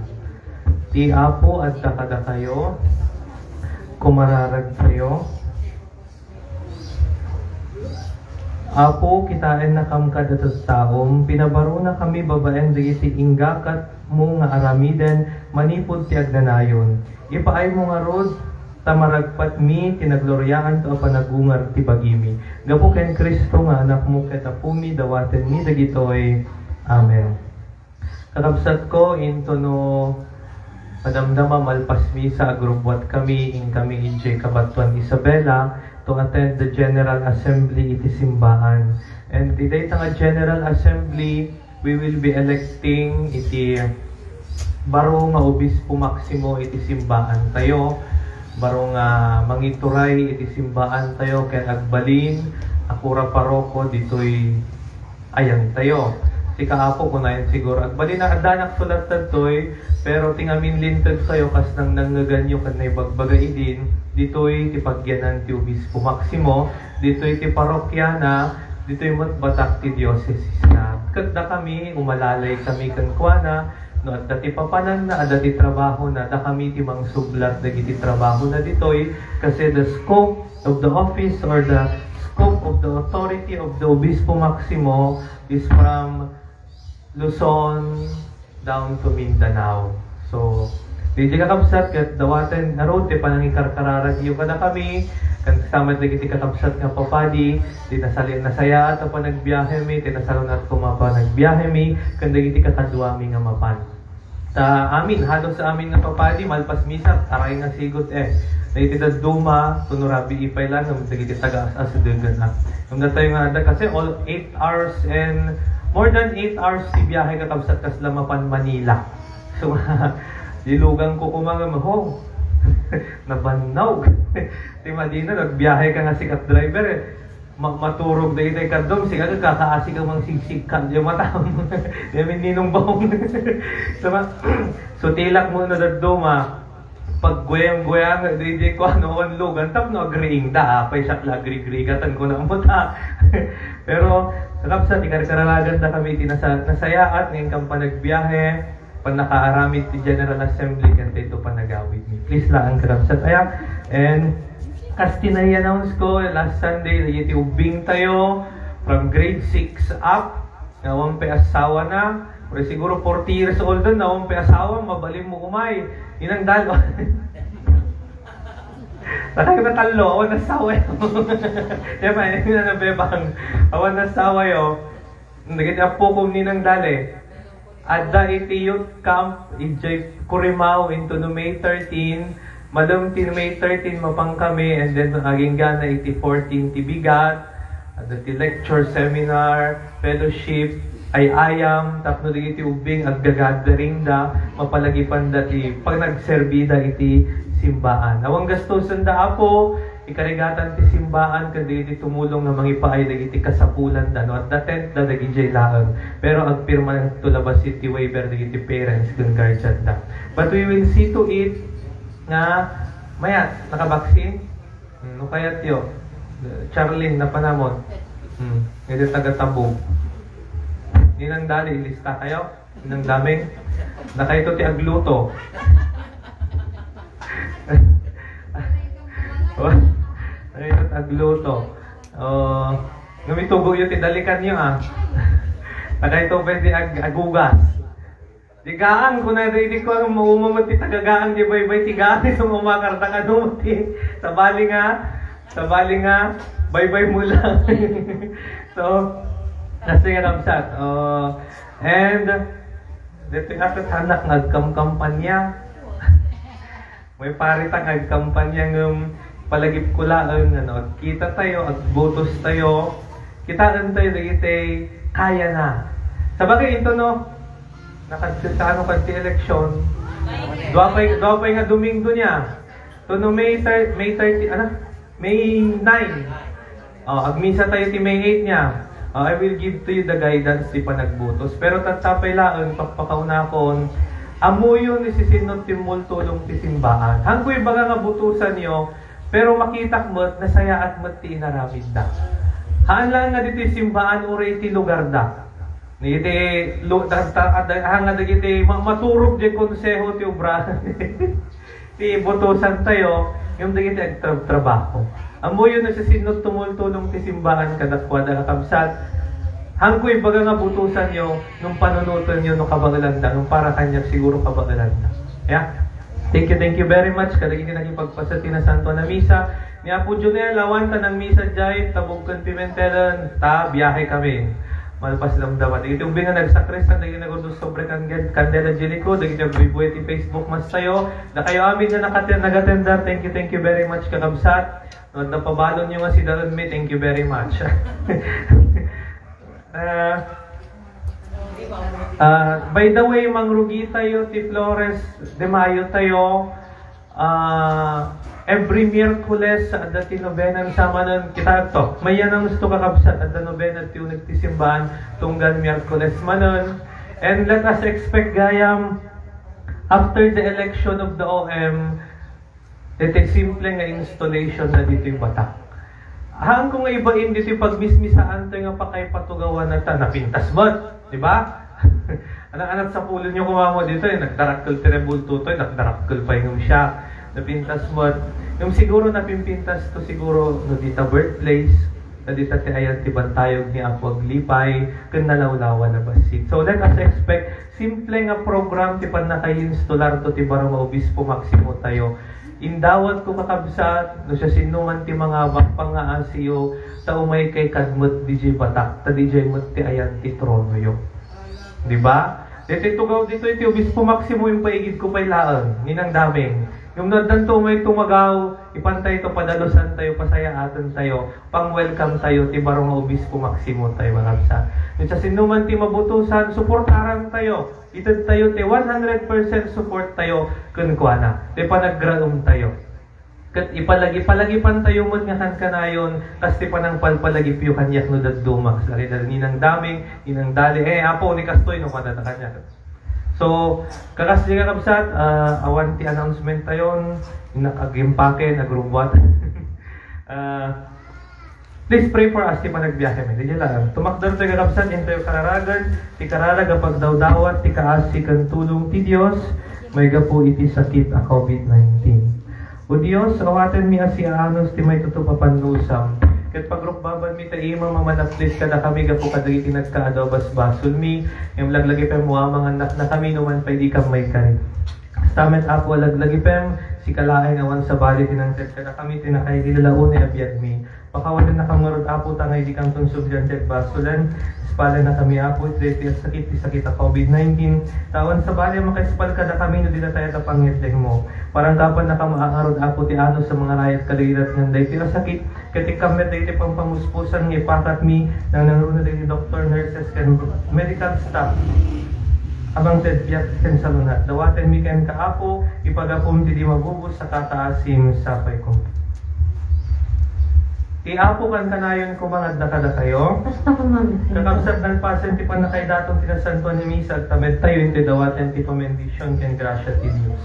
Ti Apo adda kadakayo, kumararagtayo. Apo, kitaennakam kad a tattaom, pinabarunakami babaen dagiti inggakatmo nga aramiden manipud ti agnanayon. Ipaaymo ngarud, ta maragpatmi ti nagloriaanto a panagungar ti bagimi. Gapu ken Cristo nga Anakmo ket Apomi, dawatenmi dagitoy. Amen. Kakabsatko, intono madamdama malpas misa, agrubbuatkami, inkami idiay Cabanatuan Isabela to attend the General Assembly iti simbaan. And iti dayta nga General Assembly, we will be electing iti baro nga Obispo Maximo iti simbaantayo. Baro nga mangituray iti simbaantayo ken agbalin a kura paroko ditoy ayantayo. Sika, Apo, kunayon siguro, agbalin a addanak sulat dagitoy, pero ti ngamin lintegtayo kas nangnangngeganyo ken naibagbaga idin, ditoy ti pagyanan ti Obispo Maximo, ditoy ti parokiana, ditoy met batak ti diocesesna. Ket dakami, umalalaykami kenkuana, no adda ti papananna, adda ti trabahona, dakami ti mangsublat dagiti trabahona ditoy, kasi the scope of the office or the scope of the authority of the Obispo Maximo is from Luzon down to Mindanao. So, daydi, kakabsat, ket dawaten ngarud ti panangikarkararagyo kadakami, ken sa met dagiti kakabsat nga papadi, ti nasali-, nasayaat a panagbiahemi, ti nasalun-at koma a panagbiahemi, ken dagiti kakaduami nga mapan. Ta amin, halos amin nga papadi, malpas misa, aray nga sigut, eh. Dagiti dadduma, kuno rabii pay lang, ngem dagiti taga-as-asidegen, ah. Ngem datayo nga adda kasi all eight hours and more than eight hours ti biyahe, kakabsat, kasla mapan Manila. So, diluganko koma nga, ho, nabannog. Ti madina, nagbiyahe ka nga sikat driver, eh. Ma-, maturog dagiti kaddom, sika kakaasi ka mangsigsigkan, di matam. Di amin ninong baong. So, ma-, so, tilak mo na dadduma, pagguayang-guayang, di, di ko ano, onlugan, tapno agriing da, apay siak la agrigrigat, ang kuna mo ta. Pero, kakabsat, ikarkararagan da kami, ti nasa-, nasayaat, ngayon kang panagbiyahe, pannakaaramid ti General Assembly ken daytoy panagawidmi. Please laeng, kakabsat aya. And kas ti nai-announce ko last Sunday, dagiti ubbing tayo from grade six up, nga awan pay asawa na, pero siguro forty years old na, awan pay asawa, mabalin mo umay. Inang dalo. Takay na tallo, awan asawa yo. Diba, yun na nabebang. Awan asawa yo. Dagiti appokom ninang dali. Adda iti youth camp, idiay Corimao, intono May thirteen. Malem ti May thirteen, mapan kami, and then, agingga na iti fourteen ti bigat. Adda ti lecture, seminar, fellowship, ay-ayam, tapno dagiti ubbing, aggagathering da, mapalagipanda ti panagserbida iti simbaan. Awan gastusen da, Apo, ikarigatan ti simbaan ken dagiti tumulong nga mangipaay dagiti kasapulanda no adda tent da dagidiay laeng. Pero agpirma to la bassit ti waiver dagiti parents ken guardian da. But we will see to it nga mayat nakabaksin. Hmm, no kayat yo. Charlene, napanamon. Hmm, iti taga Tabog. Ninang dali, ilista kayo. Nang daming, nakayto ti agluto. Nakayto ti agluto. Oh, ngem itubo yo ti dalikan yo, ah. Nakayto pwede ag-, agugas. Di gaan, kuna di, di ko ang maumamot ti tagagaan, di baybay ti gaan, di sumamakar na kano ti. Sabali nga, sabali nga, baybay mo lang. So, kasi nga namsat. Oh, And, dito nga anak nga agkamkampanya. May pari ta nga agkampanya ngem palagip ko laeng, ano, agkita tayo, agbotos tayo. Kitaan tayo dagiti kaya na. Sabagay, ito, no? Nakadto ta, ano, kadti eleksyon. Dua pay, dua pay nga Domingo niya. To, no, May thir-, May thirty, ano? May nine. Oh, agmisa tayo ti May eight niya. Oh, I will give to you the guidance ti panagbotos. Pero tattapay laeng, pakpakaunakon, Ammoyo no siasino ti tumultulong ti simbaan. Haanko ibaga nga butosanyo, pero makitak met, nasayaat met ti inaramidda. Haan laeng nga ditoy simbaan, uray iti lugarda. Dagiti lu-, da-, da-, da-, haan nga dagiti ma-, maturog diay konseho ti obra. Ti butosantayo, ngem dagiti agtrabtrabaho. Ammoyo no siasino tumultulong ti simbaan kadakuada, kakabsat. Haanko ibaga nga butosanyo, no panunotenyo, no kabaelanda, ngem para kaniak siguro kabaelanda. Ya? Thank you, thank you very much kadagiti nakipagpaset ti Nasantoan a Misa. Ni Apo Jonel, awan ta nangmisa diay Tabog ken Pimentelen, ta biyahe kami. Malpas damdama. Dagiti ubing nga nagsakristan, dagiti nagurdus sobre kandel-, kandela diay likod, dagiti agbuybuya ti Facebook Mass tayo. Dakayo amin nga nakati-, nagatendar, thank you, thank you very much, kakabsat. No, napabalonyo nga sidaenmi, thank you very much. Ah, ah, by the way, mangrugi tayo ti Flores de Mayo tayo. Ah, every Miyerkules, adda ti nobenan sa manen. Kita to. May yan ang gusto, kakabsat. Adda nobena ti uneg ti simbaan tunggal Miyerkules manen. And let us expect gayam, after the election of the O M, iti simple nga installation na ditoy Batak. Haanko nga ibain ditoy pagmismisaan tayo nga pakaipatugawan na ta, napintas met, di ba? Anak-anak, sapulonyo koma ditoy, nagdarakkel ti rebulto toy, nagdarakkel pay ngem siak. Napintas met. Ngem siguro napimpintas to siguro no dita birthplace, no dita ti ayan ti bantayog ni Apo aglipay, ken nalawlawa na bassit. So let us expect simple nga program ti pannakaiinstolar to ti baro nga Obispo Maximo tayo. Indawatko, kakabsat, no siasinoman ti mangabak, pangngaasiyo, ta umaykay kad met diay Batak, ta diay met ti ayan ti tronoyo. Di ba? Ditoy tugaw ditoy ti Obispo Maximo, impaigidko pay laeng, Ninang Daming. Ngem no addanto umay tumagaw, ipantayto, padalusantayo, pasayaatentayo, pang-welcome tayo ti baro nga Obispo Maximo tayo, kakabsat. No siasinoman ti mabutosan, suportarantayo. Itedtayo ti one hundred percent support tayo kenkuana. Ti panagraemtayo. Ket ipalagi-, palagipantayo met nga kankanayon, kas ti panangpalpalagipyo kaniak no daddumak. Sari da Ninang Daming, Ninang Dali, eh, Apo, ni kastoy, no, kada ta kaniak. So, kakas di, kakabsat, ah, awan ti announcement tayon, inak agimpaken, agrubbuat. Ah, please pray for us ti panagbiahe mi. Diay laeng. Tumakder tayo, kakabsat, intayo kararagan ti kararag a pagdawdawat ti kaasi ken tulong ti Dios maigapu iti sakit a COVID nineteen. O Dios, awatenmi a siaanus ti maitutup a pannusam, ket pagrukbabanmi ta imam a manaplit kadakami gapu kadagiti nagkaadu a basbasolmi, ngem laglagipem a mangannaknakami no man pay dikam maikari. Kasta met, Apo, a laglagipem, sika laeng awan sabali ti nangted kadakami ti nakaililala unay a biagmi. Pakawanennakam ngarud, Apo, ta nga idi kamton sublian ti agbasolen, ispalennakami, Apo, iti daytoy a sakit, ti sakit a COVID nineteen. Ta awan sabali a makaispal kadakami no dina tayo ta pangngetlengmo. Paranggapannakam ngarud, Apo, ti anus a mangarayat kadagidiay natngan daytoy a sakit, ket ikkam met daytoy pampamuspusan nga ipakatmi, nangnangruna dagiti doktor, nurses, ken medical staff a mangted biag ken salunat. Dawatenmi kenka, Apo, ipagapum ti di mabubos a kataasim, sapayko. Ti Apo kankanayon koma nga adda kadakayo. Kasta koma met. Kakabsat, nalpasen ti pannakaidaton ti Nasantoan a Misa, agtamedtayo intoy dawaten ti pamendisyon ken grasia ti Dios.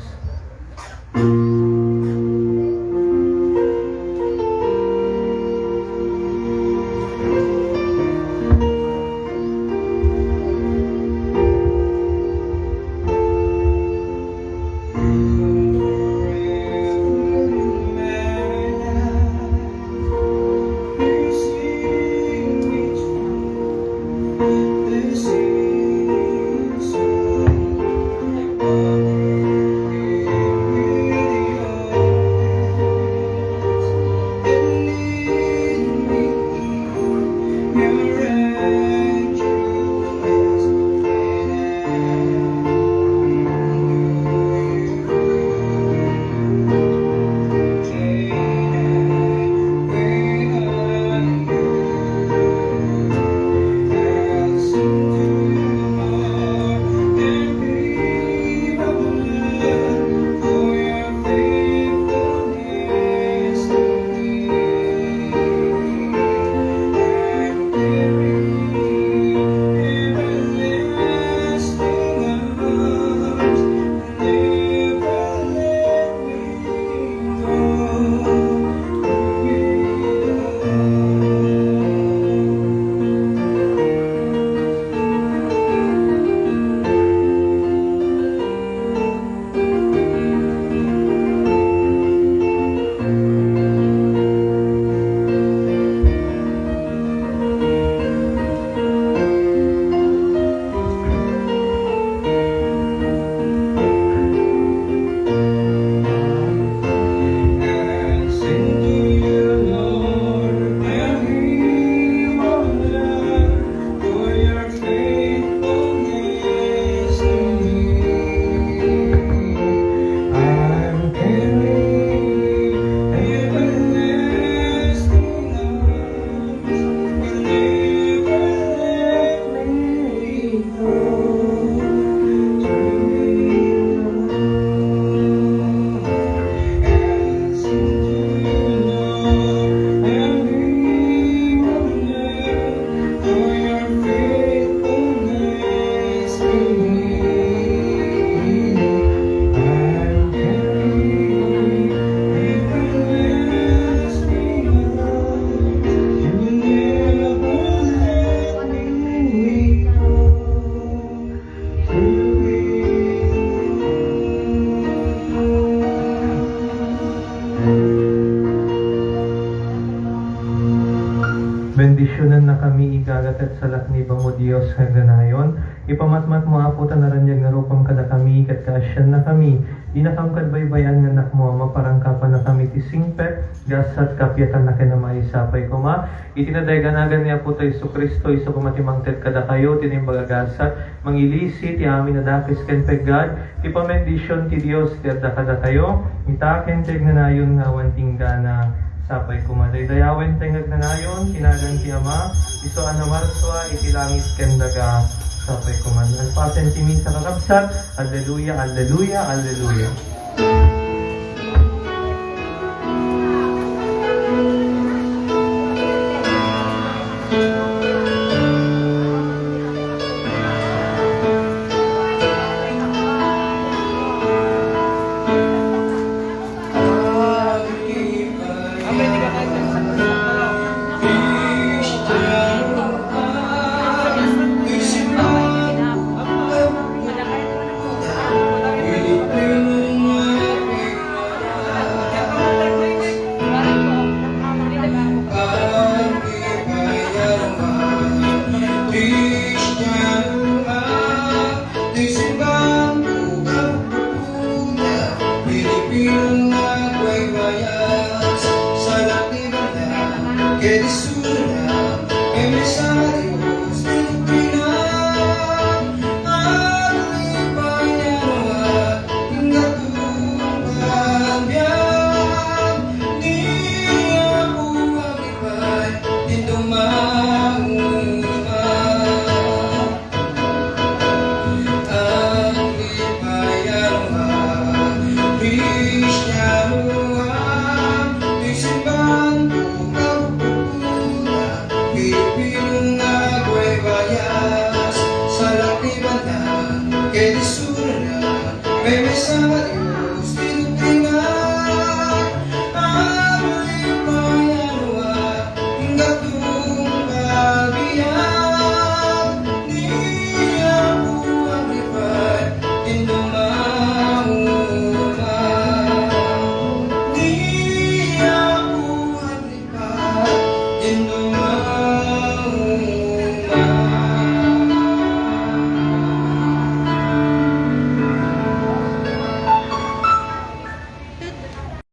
Kami igaga ket salaknibam, O Dios nga agnanayon. Ipamatmatmo, Apo, ta naraniag nga rupam kadakami ket kaasiannakami. Dinakam kad baybay-an nga annakmo, Ama, parangkapannakami ti singpet, gasat, kapiatan ken amay. Sapay koma iti nadayaganagan ni Apotayo Jesu-Cristo, isu koma ti mangted kadakayo ti naimbag a gasat, mangilisi ti amin a dakes ken peggad, ti pamendisyon ti Dios ti adda kadatayo, ita ken ti agnanayon nga awan tinggana. Sapay koma, daydayawen ti agnanayon, ti nagan ti Ama, isu a namarsua iti langit ken daga. Sapay koma, nalpasen ti misa, kakabsat. Alleluia, alleluia, alleluia.